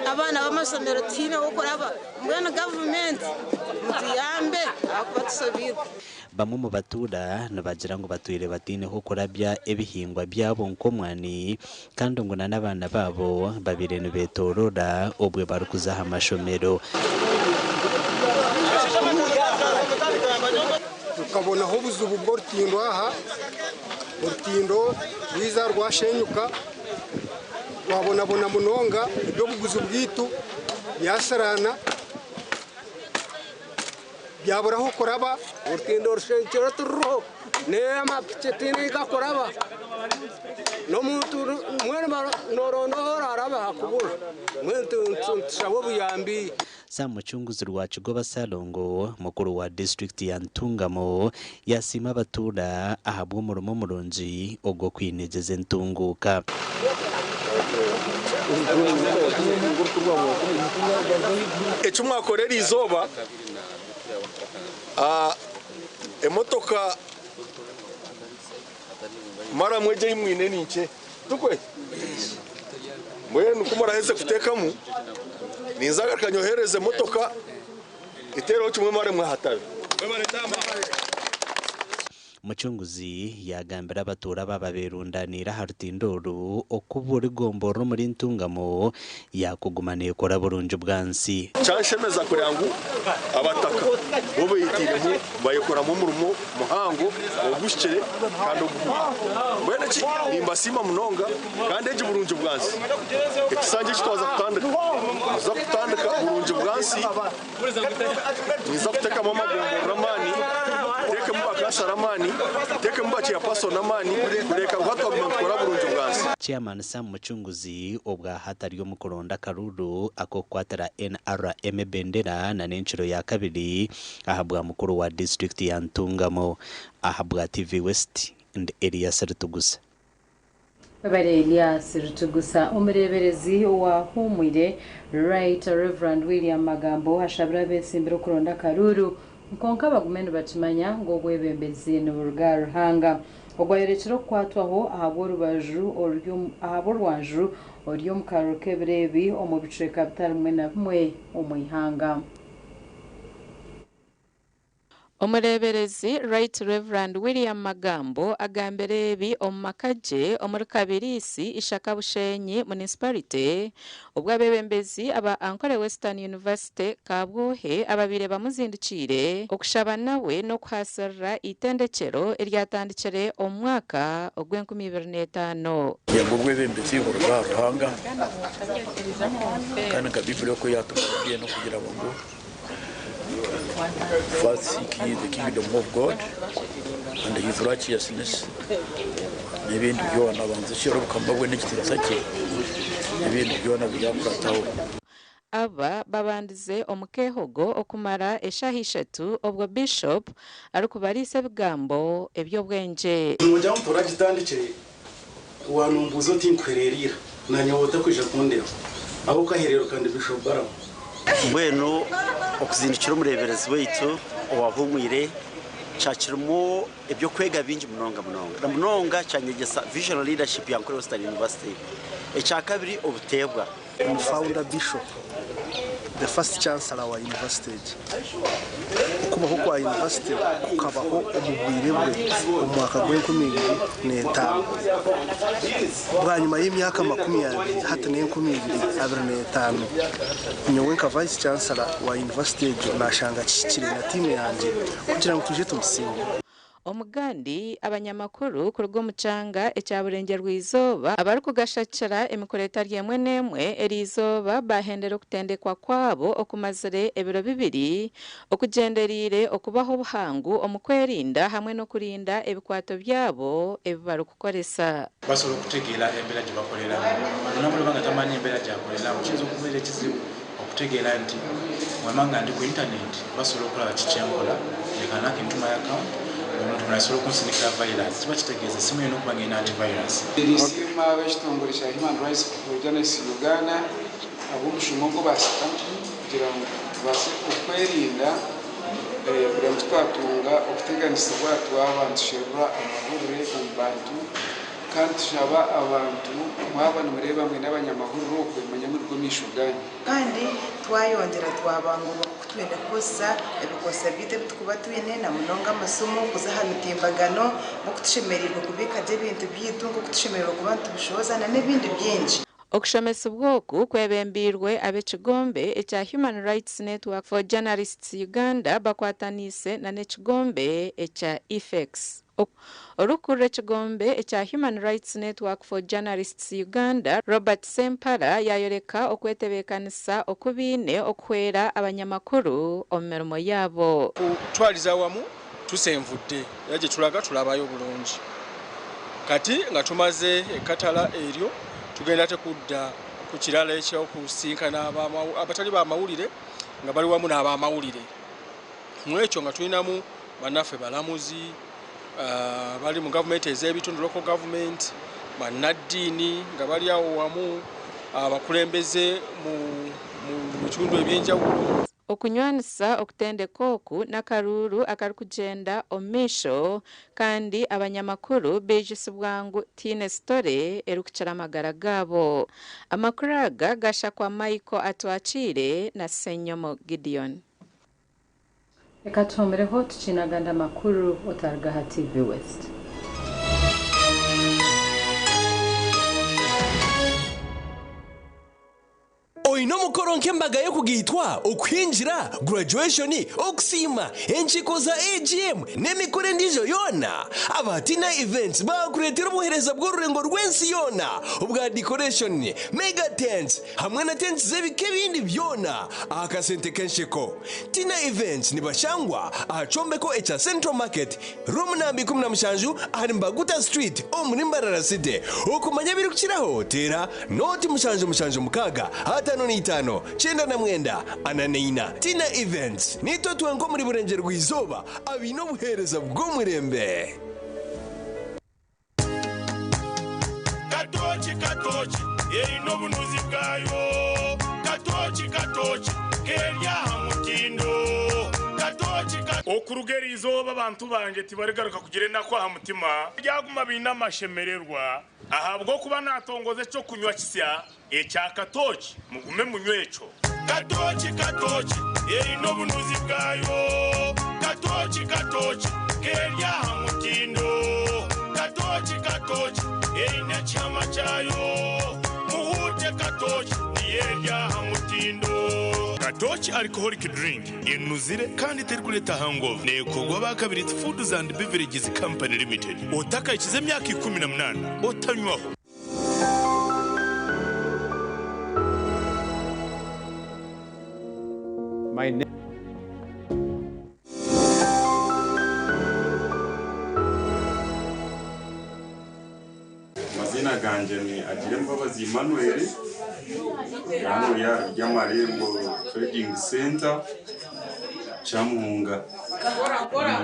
abaana b'amashomero tihaine h'okuraba. Mbwenu gavumenti mutuyambe ahakuba tushobiirwe. Bamwe omu batuura nibagira ngu batwire bataine h'okurabya ebihingwa byabo nk'omwani kandi ngu na n'abaana baabo babaire nibetoroora obwe barikuza aha mashomero. Tukabonaho obuzibu bw'orutindo aha, orutindo rwiza rwashenyuka, twabonabona munonga, eby'obuguzi bwaitu byasiraana. Byabura ah'okuraba. Orutindo rushenyukire tiruriho, n'amapiki tihaine ahu gakuraba, n'omuntu mbwenu nooronda ahu oraarabe hakubura, mbwenu nitushaba obuyambi. Sam Mucunguzi Rwakigoba Ssalongo, mukuru wa disiturikiti ya Ntungamo yasiima abatuura ahabw'omurimo murungi ogw'okwinegyeza entunguuka. Eki mwakora eri izooba, emotoka maramu egi ei mwine ni nkye, tikwe? Mbwenu ku muraheze kuteekamu, ninza ngaruka nyoherereze emotoka eteereho kimwe maramu aha tabe. Mucunguzi yaagambira abatuura baaba beerundaniire aha rutindo oru oku buri gomborora omuri Ntungamo yaakuguma neekora burungi bwansi. Kyanshemeza kureba ngu abataka bo beitiiremu bayekoramu omurimo muhango oguhikire kandi oguhwire. Mbwenu eki nimbasiima munonga kandi egi burungi bwansi ekisanja eki twaza kutandika nituza kutandika burungi bwansi. Ninza kutekamu amagomborora amaani, ntekemu bakansara amaani, ntekemu ba chairperson amaani kureka ngu hati twaguma nitukora burungi bwansi. Chairman Sam Mucunguzi obwa hati ari omu kuronda akaruuru ak'okukwatira NRM ebendera na n'encuro ya kabiri ahabwa mukuru wa disiturikiti ya Ntungamo. Ahabwa TV West, ndi Elias Ritugusa. Webare Elias Rutugusa. Omureeberezi owahuumwire, Right Rev. William Magambo ashabire abeesimbire okuronda akaruuru kwonka bagume nibakimanya ngu obwebembezi niburuga ahari Ruhanga. Ogu ayorekire okukwatwaho ahabw'orwanju ori omu karuru k'ebiro ebi omu bicweka bitari bimwe na bimwe omu ihanga. Omureeberezi Right Rev. William Magambo agambire ebi omu maka gye omuri Kabiriisi, Ishaka Bushenyi Municipality obwo abeebembezi aba Ankole Western University Kabwohe ababaire bamuzindukiire okushaba nawe n'okuhaasirira eitendekyero eryatandikire omu mwaka ogw'enkumi ibiri n'etaano. Kugira ngu obwebembezi buruga aha Ruhanga kandi nka Baiburi oku yatugambiire n'okugira ngu First seek ye the kingdom of God and his righteousness, n'ebindi byona banza osherure obukama bwe n'ekitiinisa kye, n'ebindi byona biryakurataho. Aba babandize omu keehogo okumara eshaaha ishatu obwo Bishop arikubariisa ebigambo eby'obwengye. Noogira ngu toragitandikire, wanombuuza oti nkuhereera ira, nanye waaba otakwija kundeeba, aho okahereeruka ndi Bishop Balaam. Mbwenu okuzindukira omureeberezi waitu owahuumwire kyakirimu eby'okwega bingi munonga munonga. Na munonga kyanyegyesa vision leadership ya Ankole Western University. Ekyakabiri obuteebwa. Omu founder bishop, the first chancellor wa university egi. Okubaho kwa university kukabaho omu bwire bwe omu mwaka gw'enkumi ibiri n'etaano. Bwanyima y'emyaka 20 hati n'enkumi ibiri abiri n'etaano, nyowe nka vice chancellor wa university egyo nashanga kihikire na tiimu yangye kugira ngu twije tumusiime. Omugandi, abanyamakuru kuruga omu kyanga ekya Burengyerwa-izooba abarikugashakira emikoro etari emwe n'emwe eriizooba baahendera okutendekwa kwabo okumazire ebiro bibiri okugyendereire okubaha obuhangu omu kwerinda hamwe n'okurinda ebikwato byabo ebi barikukoresa. Basobola okutegeera embeera gye bakoleramu. Omuntu bw'aba nga tamanyi mbeera gy'akoleramu kiyinza okubeera ekizibu. Okutegeera nti wemba nga ndi ku internet basobola okulaba kiki kyenkola, they can hack into my account, omuntu mulala asobola okunsindikira virus, kiba kitegeeza essimu erina okuba nga erina antivirus. Ninsiima ab'ekitongore kya Human Rights for Journalists Uganda ahabw'omushumo ogu baasitamu kugira ngu tubaase okwerinda kugira ngu titwatunga okuteganisibwa twaba nitusherura amahurire omu bantu. Kandi tushaba abantu mwaba nimureeba mwine abanyamahurire okwe manye ngu nigo maisho gaanyu. Kandi twayongyera twabangurwa oku twine kukozesa ebikosa byaitu ebi turikuba twine na munonga amasimu, kuza aha mitimbagano, nk'oku tushemereirwe kubiika gye ebintu byaitu, nk'oku tushemereirwe kuba nitubishohoza n'ebindi bingi. Okushomesibwa oku kwebembiirwe ab'ekigombe ekya Human Rights Network for Journalists Uganda bakwataniise na n'ekigombe ekya IFEX. Orikukurira ekigombe ekya Human Rights Network for Journalists Uganda, Robert Ssempala yayoreka okwetebeekanisa oku baine okuhwera abanyamakuru omu mirimo yaabo. Okutwariza awamu tusenvudde era gye tulaga tulabayo bulungi. Kati nga tumaze ekkatala eryo tugenda ate kudda ku kirala eky'okusisinkana abatali bamawulire nga bali wamu n'abamawulire. Mu ekyo nga tulinamu bannaffe balamuzi, bali mu gavumenti ez'ebitundu, local government, bannaddiini nga bali awo wamu, abakulembeze mu bitundu eby'enjawulo. Okunywanisa okutendeka oku n'akaruuru akarikugyenda omu maisho kandi abanyamakuru baijusibwa ngu tihaine sitore erikukira amagara gaabo. Amakuru aga gashakwa Michael Atwakiire na Ssenyomo Gideon. Reka tuhumireho tukiine agandi amakuru otaruga aha TV West. Oine omukoro nk'embaga y'okugaitwa, okuhingira, graduation, okusiima, enkiiko za AGM n'emikoro endiijo yoona? Aba Tina Events baakureetera obuheereza bw'orurengo rw'ensi yoona obwa decoration, mega tents hamwe na tents z'ebika ebindi byona aha kasente k'ensheko. Tina Events nibashangwa aha kyombeko ekya Central Market, Room namba 17 ahari Mbaguta Street omuri Mbarara City. Okumanya ebirikukiraho teera noti 776 55 99 44. Tina Events, Niitwe twenka omuri Burengyerwa-izooba abaine obuheereza bw'omurembe. Katooki katooki eine obunuzi bwayo Katooki katooki keri aha mutindo Katooki ka. Okuruga eri izooba abantu bangye tibarigaruka kugira enaku aha mutima, baryaguma baine amashemererwa, ahabw'okuba naatongoza eky'okunywa kisya ekya katooki, mugume munywe ekyo. Katooki katooki eine obunuzi bwayo Katooki katooki keri aha mutindo Katooki katooki eine ekihama kyayo Muhuute katooki niyo eri aha mutindo. Katooki Alcoholic Drink enuzire kandi terikureeta hangover. Neekorwa aba Kabiriiti Foods and Beverages Company Limited. Otakahikize emyaka 18 otanywaho. My name. Amaziina gangye ni Agirembabazi Emmanuel, hanu ori aha Ryamarembo Trading Centre, Kyamuhunga.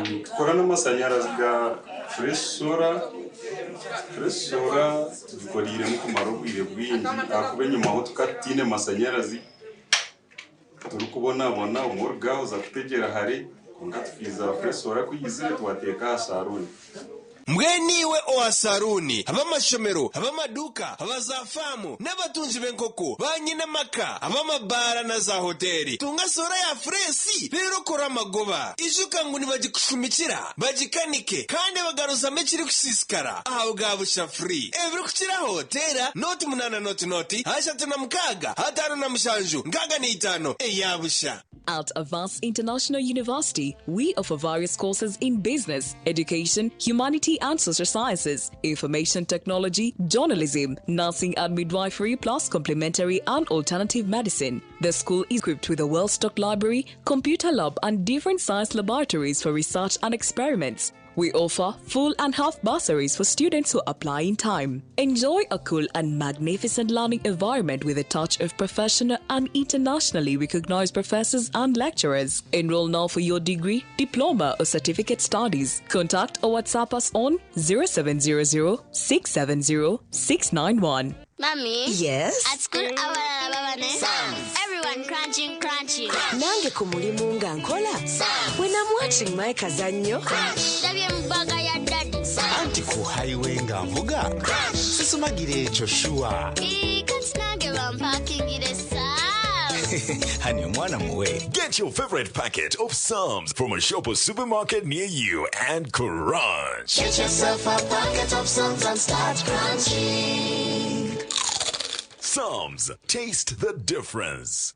Nitukora n'amashanyarazi ga Fresh Solar. Fresh Solar tugikoreiremu kumara obwire bwingi ahakuba enyimaho tukaba tutaine mashanyarazi turikubonabona obumwe oruga aha oza kutegyera hare kwonka tukiiza Fresh Solar ku eizire twateeka aha saruuni. Mbwenu iwe owa saruuni, ab'amashomero, ab'amaduuka, aba za faamu, n'abatungi b'enkoko, ba nyina amaka, ab'amabaara na za hoteeri, tunga soora ya fureesi reero okore amagoba. Ijuka ngu nibagikushumikira, bagikanike, kandi bagaruzamu ekirikusiisikara aha bwa busha free. Ebirikukiraho, teera nooti munaana nooti nooti, 36, 57, 65 eya busha. At Avance International University, we offer various courses in business, education, humanity and social sciences, information technology, journalism, nursing and midwifery, plus complementary and alternative medicine. The school is equipped with a well stocked library, computer lab, and different science laboratories for research and experiments. We offer full and half bursaries for students who apply in time. Enjoy a cool and magnificent learning environment with a touch of professional and internationally recognized professors and lecturers. Enroll now for your degree, diploma, or certificate studies. Contact or WhatsApp us on 0700 670 691. Mommy? Yes? At school, abalala babane. Everyone crunching, crunching. Nange ku mulimu nga nkola. When I'm watching my kazannyo. Ndabye mu bbaga ya daddy. Anti ku highway nga nvuga sisumagira ekyo sure. Ii, kati nange bampakingire Sam's. Hani omwana muwe. Get your favorite packet of Psalms from a shop or supermarket near you and crunch. Get yourself a packet of Psalms and start crunching. Psalms, taste the difference.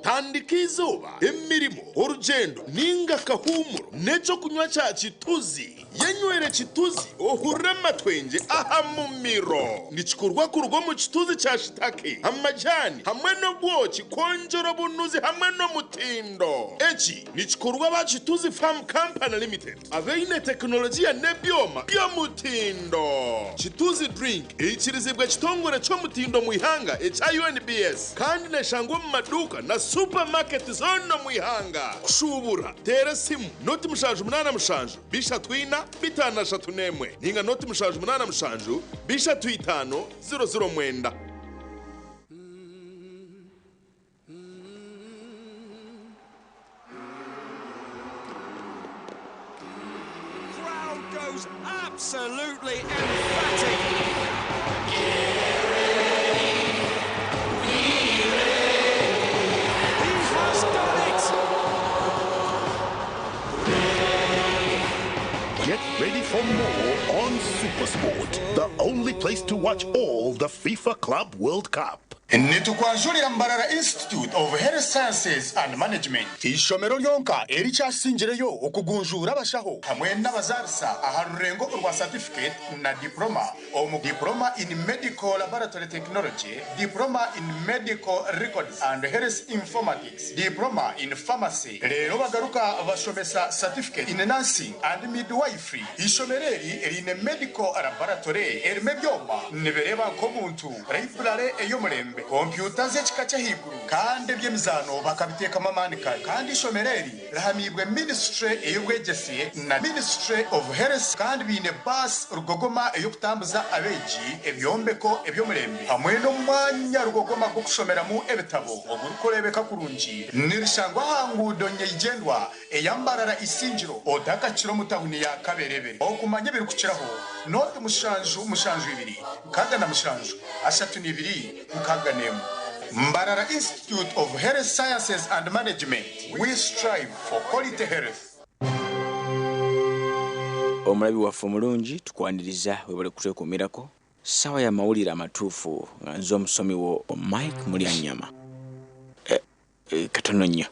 Tandika izooba, emirimu, orugendo ninga akahumuro n'ekyokunywa kya Kituzi. Yenywere Kituzi ohurire amatwenge aha mumiro. Nikikorwa kuruga omu kituzi kya shitake, amajani hamwe n'obwoki kwongyera obunuzi hamwe n'omutindo. Eki nikikorwa ba Kituzi Farm Company Limited abaine tekinologiya n'ebyoma by'omutindo. Kituzi drink eikirizibwa ekitongore ky'omutindo mu ihanga ekya UNBS kandi neshangwa omu maduuka na supermarket zonna mu ihanga. Kushubura tera esimu 077 34 531 ninga 077 35 009. Crowd goes absolutely emphatic. He has done it! Get ready for more on Supersport, the only place to watch all the FIFA Club World Cup. Nitukwanjurira Mbarara Institute of Health Sciences and Management, ishomero lyonka erikyasingireyo okugunjura abashaho hamwe n'abazarisa aha rurengo rwa certificate na diploma, omu diploma in medical laboratory technology, diploma in medical records and health informatics, diploma in pharmacy. Rero bagaruka bashomesa certificate in nursing and midwifery. Ishomero eri erine medical laboratory erime byoma nibireba nk'omuntu, library ey'omurembe, kompyuta z'ekika ky'ahaiguru kandi eby'emizaano bakabiteekamu amaani. Kare kandi ishomero eri rihamibwe ministry ey'obwegyese na Ministry of Health kandi biine baasi rugogoma ey'okutambuza abeegi, ebyombeko eby'omurembe hamwe n'omwanya rugogoma gw'okushomeramu ebitabo ogurikureebeka kurungi. Nirishangwa aha nguudo nyeigyendwa eyambarara Isingiro otakakira omu tawuni ya Kaberebere. Okumanya ebirikukiraho 077 67 32 61. Mbarara Institute of Health Sciences and Management. We strive for quality health. Omulabi waffe omulungi, tukwaniriza, webale kutwekuumirako. Ssaawa ya mawulire amatuufu nga nze omusomi wo Mike Mulyanyama. Katono nnyo.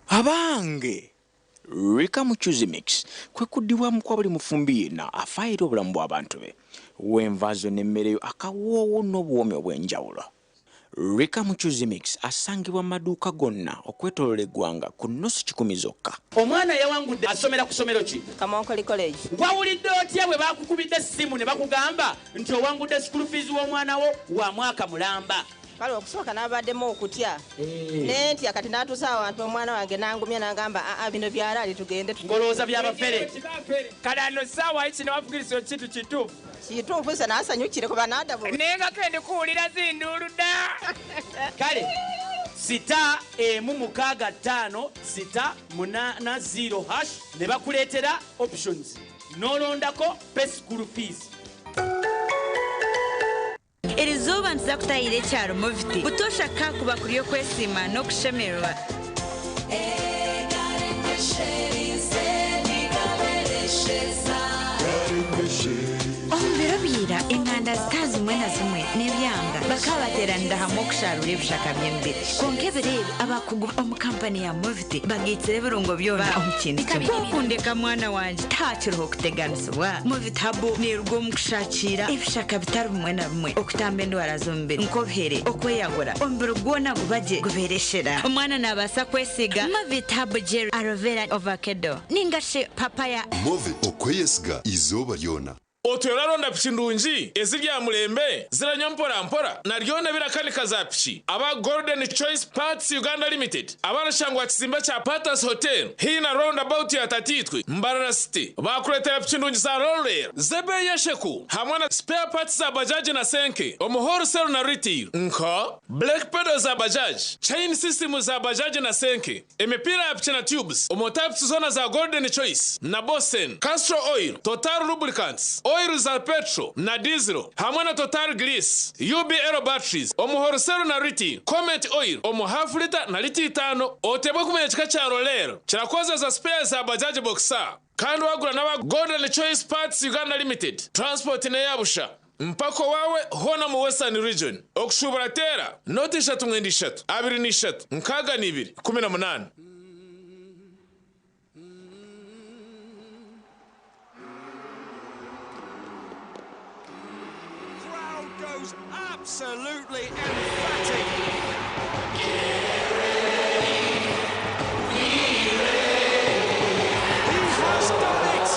Abange, Rika Muchuzi Mix kwe kuddibwamu kwa buli mufumbi yenna afaayira obulamu bw'abantu be, w'enva zo n'emmere yo akawoowo n'obuwoomi obw'enjawulo. Rika Muchuzi Mix asangibwa mu maduuka gonna okwetooloola eggwanga ku nusu 100 zokka. Omwana yawangudde asomera ku ssomero ki? Kamonkoli College. Wawulidde otya bwe bakukubidde essimu ne bakugamba nti owangudde school fees w'omwana wo wa mwaka mulamba? Kale okusooka n'abaddemu okutya nentya, kati n'atuusa awantu omwana wange n'angumya n'agamba, aa, bino byalaali, tugende. Ngolowooza byabafere. Kale ano saawa kino wafukiriza kintu kituufu. Kituufu, se naasanyukire kuba naadabu. Naye nga kendi kuwulira zinduulu dda. Kale *165 *80# ne bakuleetera options n'olondako pay school fees. Eriizooba nituza kutahira ekyaro Moviti butoosha kakuba kuri okwesiima n'okushemererwa. Omu biro bira enganda zitazimwe na ezimwe n'ebyanga bakaba bateeranira hamwe okusharura ebishaka by'emibiri. Kwonka ebiro ebi abakugu omu kampani ya Moviti bagaitsire ebirungo byona omu kintu kimwe. Ku okundeka mwana wangye tihakiriho kuteganisibwa. Moviti Herbal neeruga omu kushakiira ebishaka bitari bimwe na bimwe okutamba endwara z'omubiri nk'obuhere, okweyagura, omubiri gwona guba gye gubeera eshera. Omwana naabaasa kwesiiga Movit Herbal Gel Aloe Vera Ovakedo ninga shi Papaya. Movit okweyesiga eizooba ryona. Otwire oraronda piki ndungi eziri aha murembe, ziranywa mpora mpora na ryona ebirakanika za piki? Aba Golden Choice Parts Uganda Limited abarashangwa aha kizimbe kya Patas Hotel haihi na Round About ya Tataitwe, Mbarara City baakureetera piki ndungi za Rollrail z'ebeeyi esheku hamwe na spare parts za Bajaj na Senke omu wholesale na retail nka Brake pedals za Bajaj, Chain system za Bajaj na Senke, Emipiira ya piki na tubes omu types zoona za Golden Choice na Bosen, Castrol Oil, Total Lubricants, Oil za petrol na diesel hamwe na Total Grease, UBL Batteries omu wholesale na retail, Comet Oil omu half litre na litre itaano. Oteebwe kumanya ekika kya Roller kirakozesa spares za Bajaj Boxer kandi wagura n'aba Golden Choice Parts Uganda Limited, transport n'eya busha. Mpaka owaawe hoona omu Western Region. Okushuubura teera nooti ishatu mwenda ishatu, abiri na ishatu, nkaaga na ibiri, 18. Crowd goes absolutely emphatic. He has done it!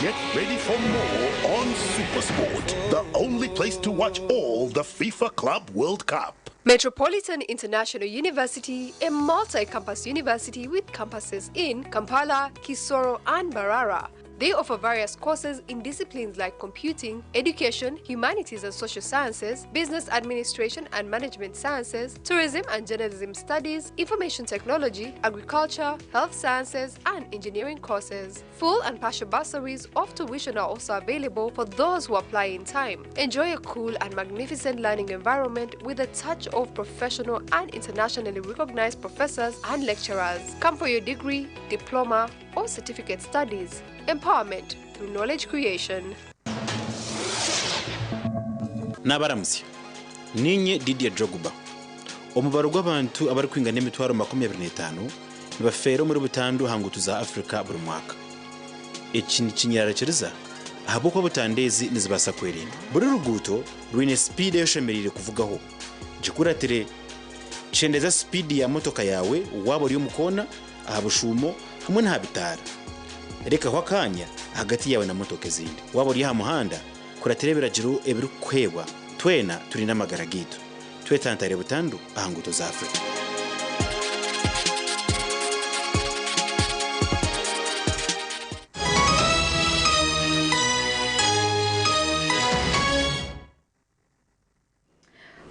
Get ready for more on Supersport, the only place to watch all the FIFA Club World Cup. Metropolitan International University, a multi-campus university with campuses in Kampala, Kisoro, and Mbarara. They offer various courses in disciplines like computing, education, humanities and social sciences, business administration and management sciences, tourism and journalism studies, information technology, agriculture, health sciences, and engineering courses. Full and partial bursaries of tuition are also available for those who apply in time. Enjoy a cool and magnificent learning environment with a touch of professional and internationally recognized professors and lecturers. Come for your degree, diploma, or certificate studies. Empowerment through knowledge creation. Nabaramutsya. Niinye Didier Drogba. Omubaro gw'abantu abarikwingana emitwaro 25 nibafeera omuri butandu aha nguuto za Africa buri mwaka. Eki nikinyerarikiriza ahabw'okuba butandu ezi nizibaasa kwerindwa. Buri ruguuto rwine sipiidi ei oshemereire kuvugaho. Gikuratire. Kyendeza sipiidi ya motoka yaawe waaba ori omu koona, aha bushuumo hamwe n'aha bitaara. Rekaho akaanya ahagati yaawe na motoka ezindi. Waaba ori aha muhanda, kuratira ebiragiro ebirikukuheebwa. Twena turinde amagara gaitu. Twetantare butandu aha nguuto za Africa.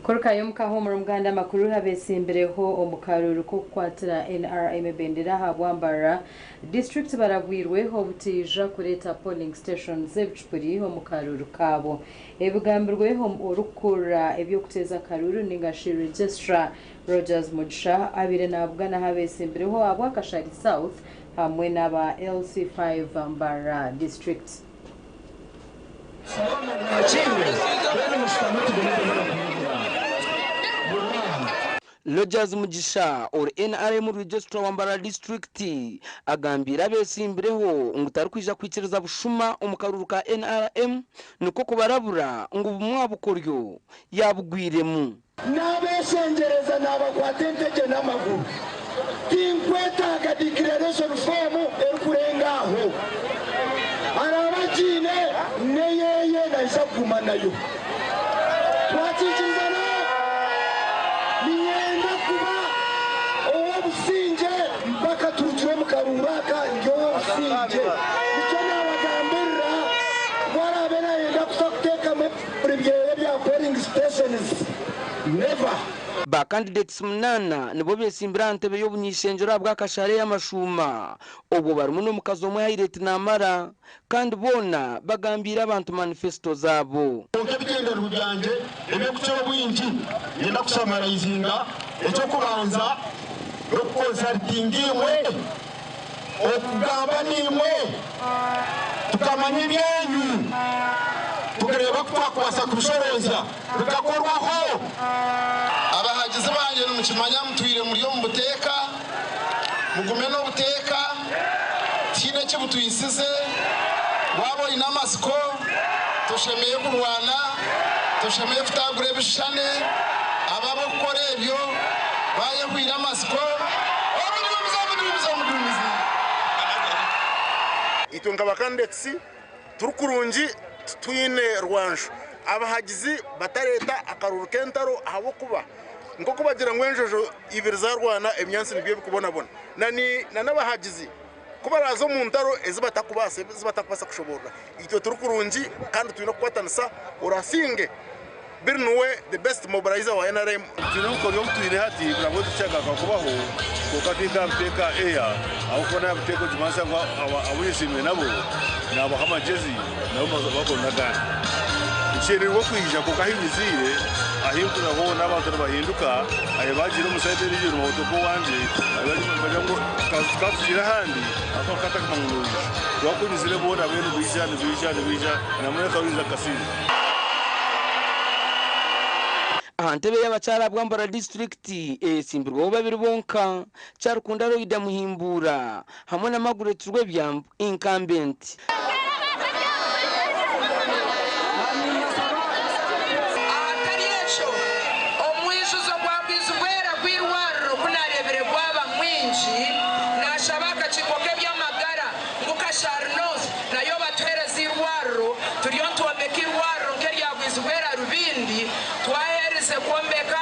Korukayo omukahuumura omuganda amakuru abesimbireho omu karuuru k'okukwatira NRM ebendera aha Bwambarara district barabwirwe obutaija kureeta polling stations z'ebicupuri omu karuuru kaabo. Ebigambirwe orikukurira eby'okuteeza akaruuru ninga shi Registrar Rogers Mugisha abaire nabuganaho abesimbireho ahabwa Kashari South hamwe n'aba LC5 Mbarara district. Rogers Mugisha ori NRM Registrar wa Mbarara district agambire abesimbireho ngu tarikwija kwikiriza bushuma omu karuuru ka NRM nikwo kubarabura ngu bumwe aha bukoryo yabugwiremu. N'abeshengyereza nabakwata entegye n'amaguru, tinkwetaaga declaration form erikurenga aho. Araba agiine neyeye naija kuguma nayo. Twakikirizana, ninyenda kuba ow'obusingye mpaka turugire omu karuuru aka ndi ow'obusingye. Nikyo nabagambirira warabe nayenda kuza kuteekamu buri byeye bya polling stations never. Ba candidates 8 nibo besimbira aha ntebe y'obunyishengyero ahabwa Kashare y'amashuuma, obwo barimu n'omukazi omwe Harriet Namara, kandi boona bagambire abantu manifesto zaabo. Konka ebigyendererwa byangye eby'okukira obwingi ngenda kushamarayizinga. Ekyokubanza n'okukonsultinga imwe Okugamba n'imwe tukamanya ebyanyu, tukareeba ku twakubaasa kubishoroza bikakorwaho. Abahagizi bangye nimukimanya mutwire muri omu buteeka, mugume n'obuteeka, tihaine eki butwisize. Waaba oine amatsiko, toshemereire kurwana, toshemereire kutaagura ebishushani. Abo ab'okukora ebyo baayehwire amatsiko. Omuduumizi, omuduumizi, omuduumizi! Itwe nka bakandidates turi kurungi titwine rwanju. Abahagizi batareeta akaruru k'entaro ahabw'okuba nk'oku bagira ngu enjojo ibiri zarwana ebinyaatsi nibyo birikubonabona. Na n'abahagizi ku baraaze omu ntaro ezi batakubaasa ezi batakubaasa kushoboorora. Itwe turi kurungi kandi twine kukwatanisa orasinge biri niwe the best mobilizer wa NRM. Twine obukoryo obu twine hati nabwo tikyagaruka kubaho kwonka tinkabiteeka eya ahabw'okuba naabiteeka nikimanyisa ngu abu nyesiimire nabo naabaha amagyezi nabo bakora n'agandi. Nkyereirwe okwija kwonka ahi nyiziire ahi nkurira hoona abantu nibahinduka ahi baagiire omu sayidi endiijo nibahutuka owangye nibagira ngu ka tugiire ahandi ahabw'okuba nkaba ntakumanya ngu noija. Kwonka ku nyizire boona mbwenu nibaija nibaija nibaija namwe nkabaija nkasinga. Aha ntebe y'abakyara ahabwa Mbarara disiturikiti eyetsimbirweho babiri bonka, Kyarukunda Loida Muhimbuura hamwe na Margaret Rwebyambu, incumbent. Ahatari ekyo, omwijuzo gwa Bwizibwera gw'eirwariro ku naareebire gwaba mwingi, naashaba akakiiko k'eby'amagara ngu Kashari North nayo batuheereze eirwariro, turiyo nitwombeka eirwariro nk'erya Bwizibwera Rubindi, twaherize kwombeka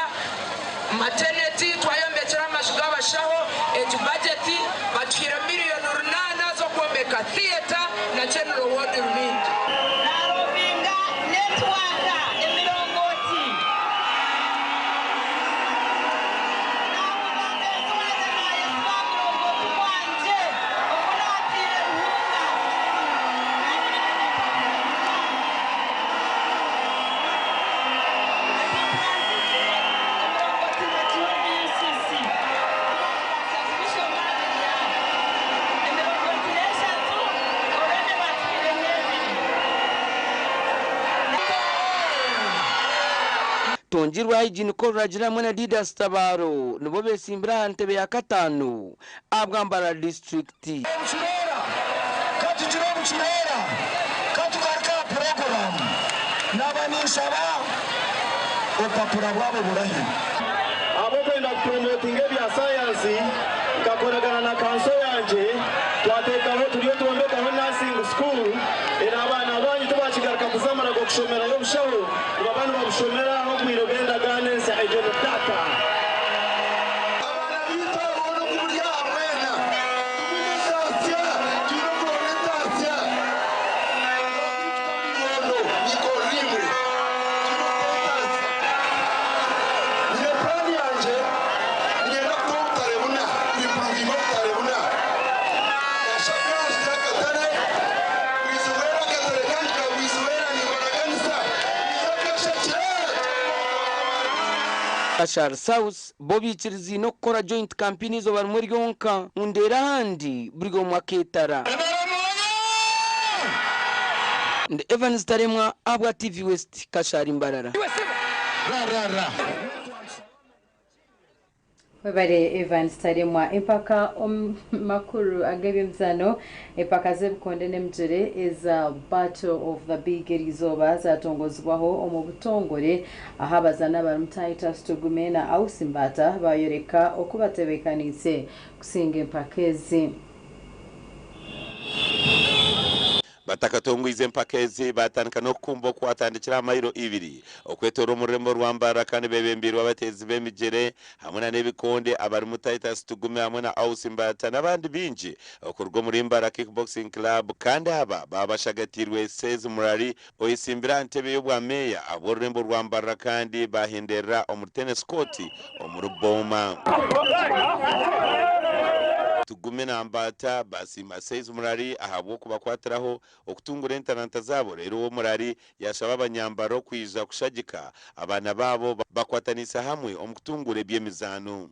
mateneti, twayombekire amaju g'abashaho, egi bajeti batuhaire miriyoni runaana z'okwombeka theatre na General Ward Rubindi. Narovinga netiwaaka emirongooti. Naamugamba ensi waaza naayesiba aha murongooti gwangye ogu naatiire Ruhunga. Hati Francis emirongooti nkagiha omuri UCC. Ku baakubaasa kugishoma biri aha. Emirongooti n'eshatu already batuhaireho ebiri. Tongirwa Hygiene Koruragira hamwe na Didas Tabaro nibo besimbire aha ntebe ya kataano ahabwa Mbarara disiturikiti. Ka tugire obucureera, ka tugaruke aha puroguraamu. Naaba ninshaba obupapura bwabo burahi. Ahabw'okwenda kupuromotinga ebya sayansi, nkakoragana na kanso yangye twateekaho turiyo twombekaho nursing school eri abaana banyu tibakigaruka kuza Murago kushomerayo obushaho nibaba nibabushomera aha obwire bw'endagaano ensya egyo ni data. Abaana baitu abo n'oku muri aha mwena tumwine entaasya, twine okuronda entaasya. Ono niko rimwe, twine okuta entaasya. Nyine puraani yangye, niinyenda kuta obutare buna, kuimpuruvinga obutare buna. Kashaka akatare, Bwizibwera akatare kangi ka Bwizibwera nimbaraganisa, mwije Kashakye! Kashari South bo baikiriziine okukora joint campaign eizooba rimwe ryonka ngu ndeere ahandi buri omwe akeetara. Ndi Evans Taremwa ahabwa TV West, Kashari Mbarara. Webare Evans Taremwa. Empaka omu makuru ag'eby'emizaano, empaka z'ebikonde n'emigyere eza Battle of the Big eriizooba zatongozibwaho omu butongore ahu abazaani abarimu Titus Tugume na Ausi Mbaata bayoreka oku batebeekaniise kusinga empaka ezi. Batakatongwize empaka ezi, baatandika n'okukumba okwatandikire aha mailo ibiri okwetoorora omu rurembo rwa Mbarara kandi beebembeirwe abateezi b'emigyere hamwe na n'ebikonde abarimu Titus Tugume hamwe na Ausi Mbaata n'abandi baingi okuruga omuri Mbarara Kickboxing Club kandi aba baaba bashagatiirwe Sez Murari oyetsimbire aha ntebe y'obwa meeya ahabw'orurembo rwa Mbarara kandi baahenderera omuri Tennis Court omuri Boma. Tugume na Mbaata baasiima Sez Murari ahabw'okubakwatiraho okutungura entaranta zaabo reero we Murari yaashaba abanyambara okwija kushagika abaana baabo bakwataniise hamwe omu kutunguura eby'emizaano.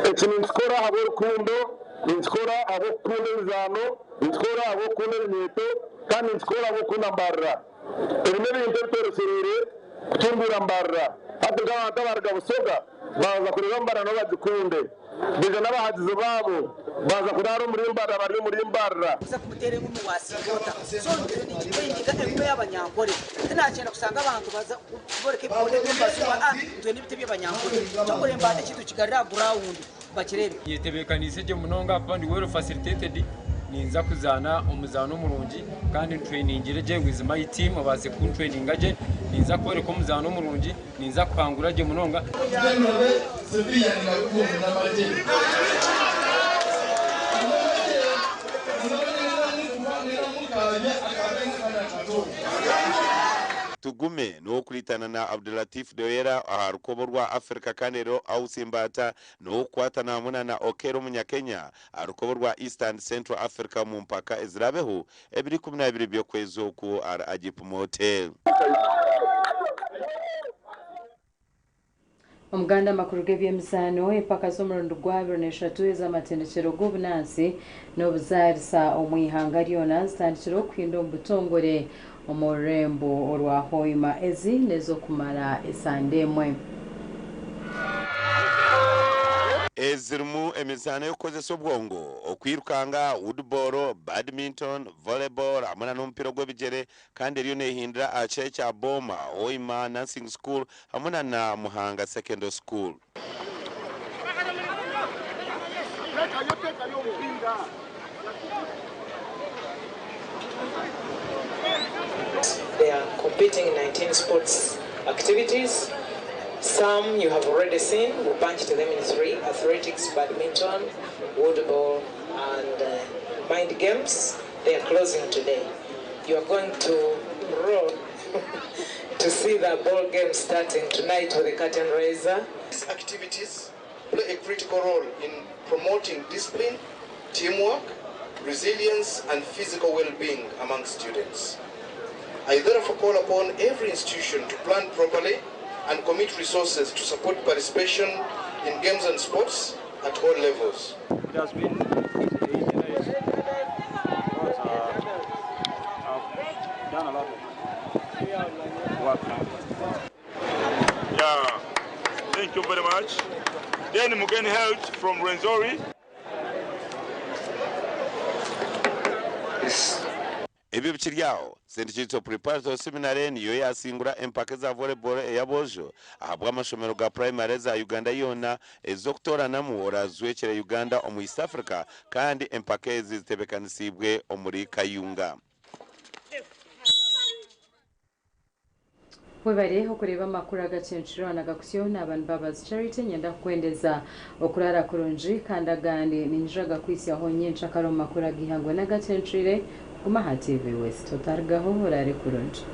Eki ninkikora ahabw'orukundo. Ninkikora ahabw'okukunda emizaano, ninkikora ahabw'okukunda eminyeeto kandi ninkikora ahabw'okukunda Mbarara. Ebi n'ebintu ebi tworekyereire kutunguura Mbarara. Hati nk'abantu abaruga Busoga baaza kureeba Mbarara nabo bagikunde. Baija n'abahagizi baabo baaza kuraara omuri Mbarara bari omuri Mbarara. Kuza kumuteera engumi wasinga ota? So nikikwingiga engumi y'abanyankore. Tinakyenda kusanga abantu baza kuboreka ebikonde by'omubazuba ah ntwine ebiti by'abanyankore. Kyokuremba hati ekintu kigarire aha ground bakirebe. Nyetebeekaniise gye munonga ahakuba ndi well facilitated, ninza kuzaana omuzaano murungi kandi ntrainingire gye with my team babaasize kuntraininga gye, ninza kworeka omuzaano murungi, ninza kuhangura gye munonga. Tugume n'ow'okuritana na Abdulatif Doyera aha rukobo rwa Africa kandi reero Ausi Mbaata n'ow'okukwatana hamwe na Okello Omunyakenya aha rukobo rwa East and Central Africa omu mpaka eziraabeho ebiro 12 by'okwezi oku ahari Agip Motel. Omuganda amakuru g'eby'emizaano, empaka z'omurundi gwa 23 ez'amatendekyero g'obunansi n'obuzaarisa omu ihanga ryona zitandikire okuhinda omu butongore omu rurembo orwa Hoima. Ezi n'ez'okumara esande emwe. Ezirimu emizaano y'okukozesa obwongo, okwirukanga, woodball, badminton, volleyball hamwe na n'omupiira ogw'ebigyere kandi eriyo nehindira aha kishaayi kya Boma, Hoima Nursing School hamwe na na Muhanga Secondary School. They are competing in 19 sports activities. Some you have already seen. We bunched them in three: athletics, badminton, woodball, and mind games. They are closing today. You are going to roll to see the ball game starting tonight with the curtain raiser. These activities play a critical role in promoting discipline, teamwork, resilience, and physical well-being among students. I therefore call upon every institution to plan properly and commit resources to support participation in games and sports at all levels. It has been 8 years because I've done a lot of work. Yeah, thank you very much. Then Mugen Health from Rwenzori. Ebyo bikiri aho, St Kitso Preparatory Seminary niyo yaasingura empaka eza volleyball ey'aboojo ahabw'amashomero ga purayimari eza Uganda yoona ez'okutooranamu oraazwekyere Uganda omu East Africa kandi empaka ezi zitebeekanisiibwe omuri Kayunga. Webare okureeba amakuru agacencire nagakusyo naaba ni Mbabazi Charity nyenda kukwendeza okuraara kurungi kandi agandi ninyija gakwitsyaho nyenkyakare omu makuru ag'eihangwe n'agacencire kuguma aha TV West. Otarugaho oraare kurungi.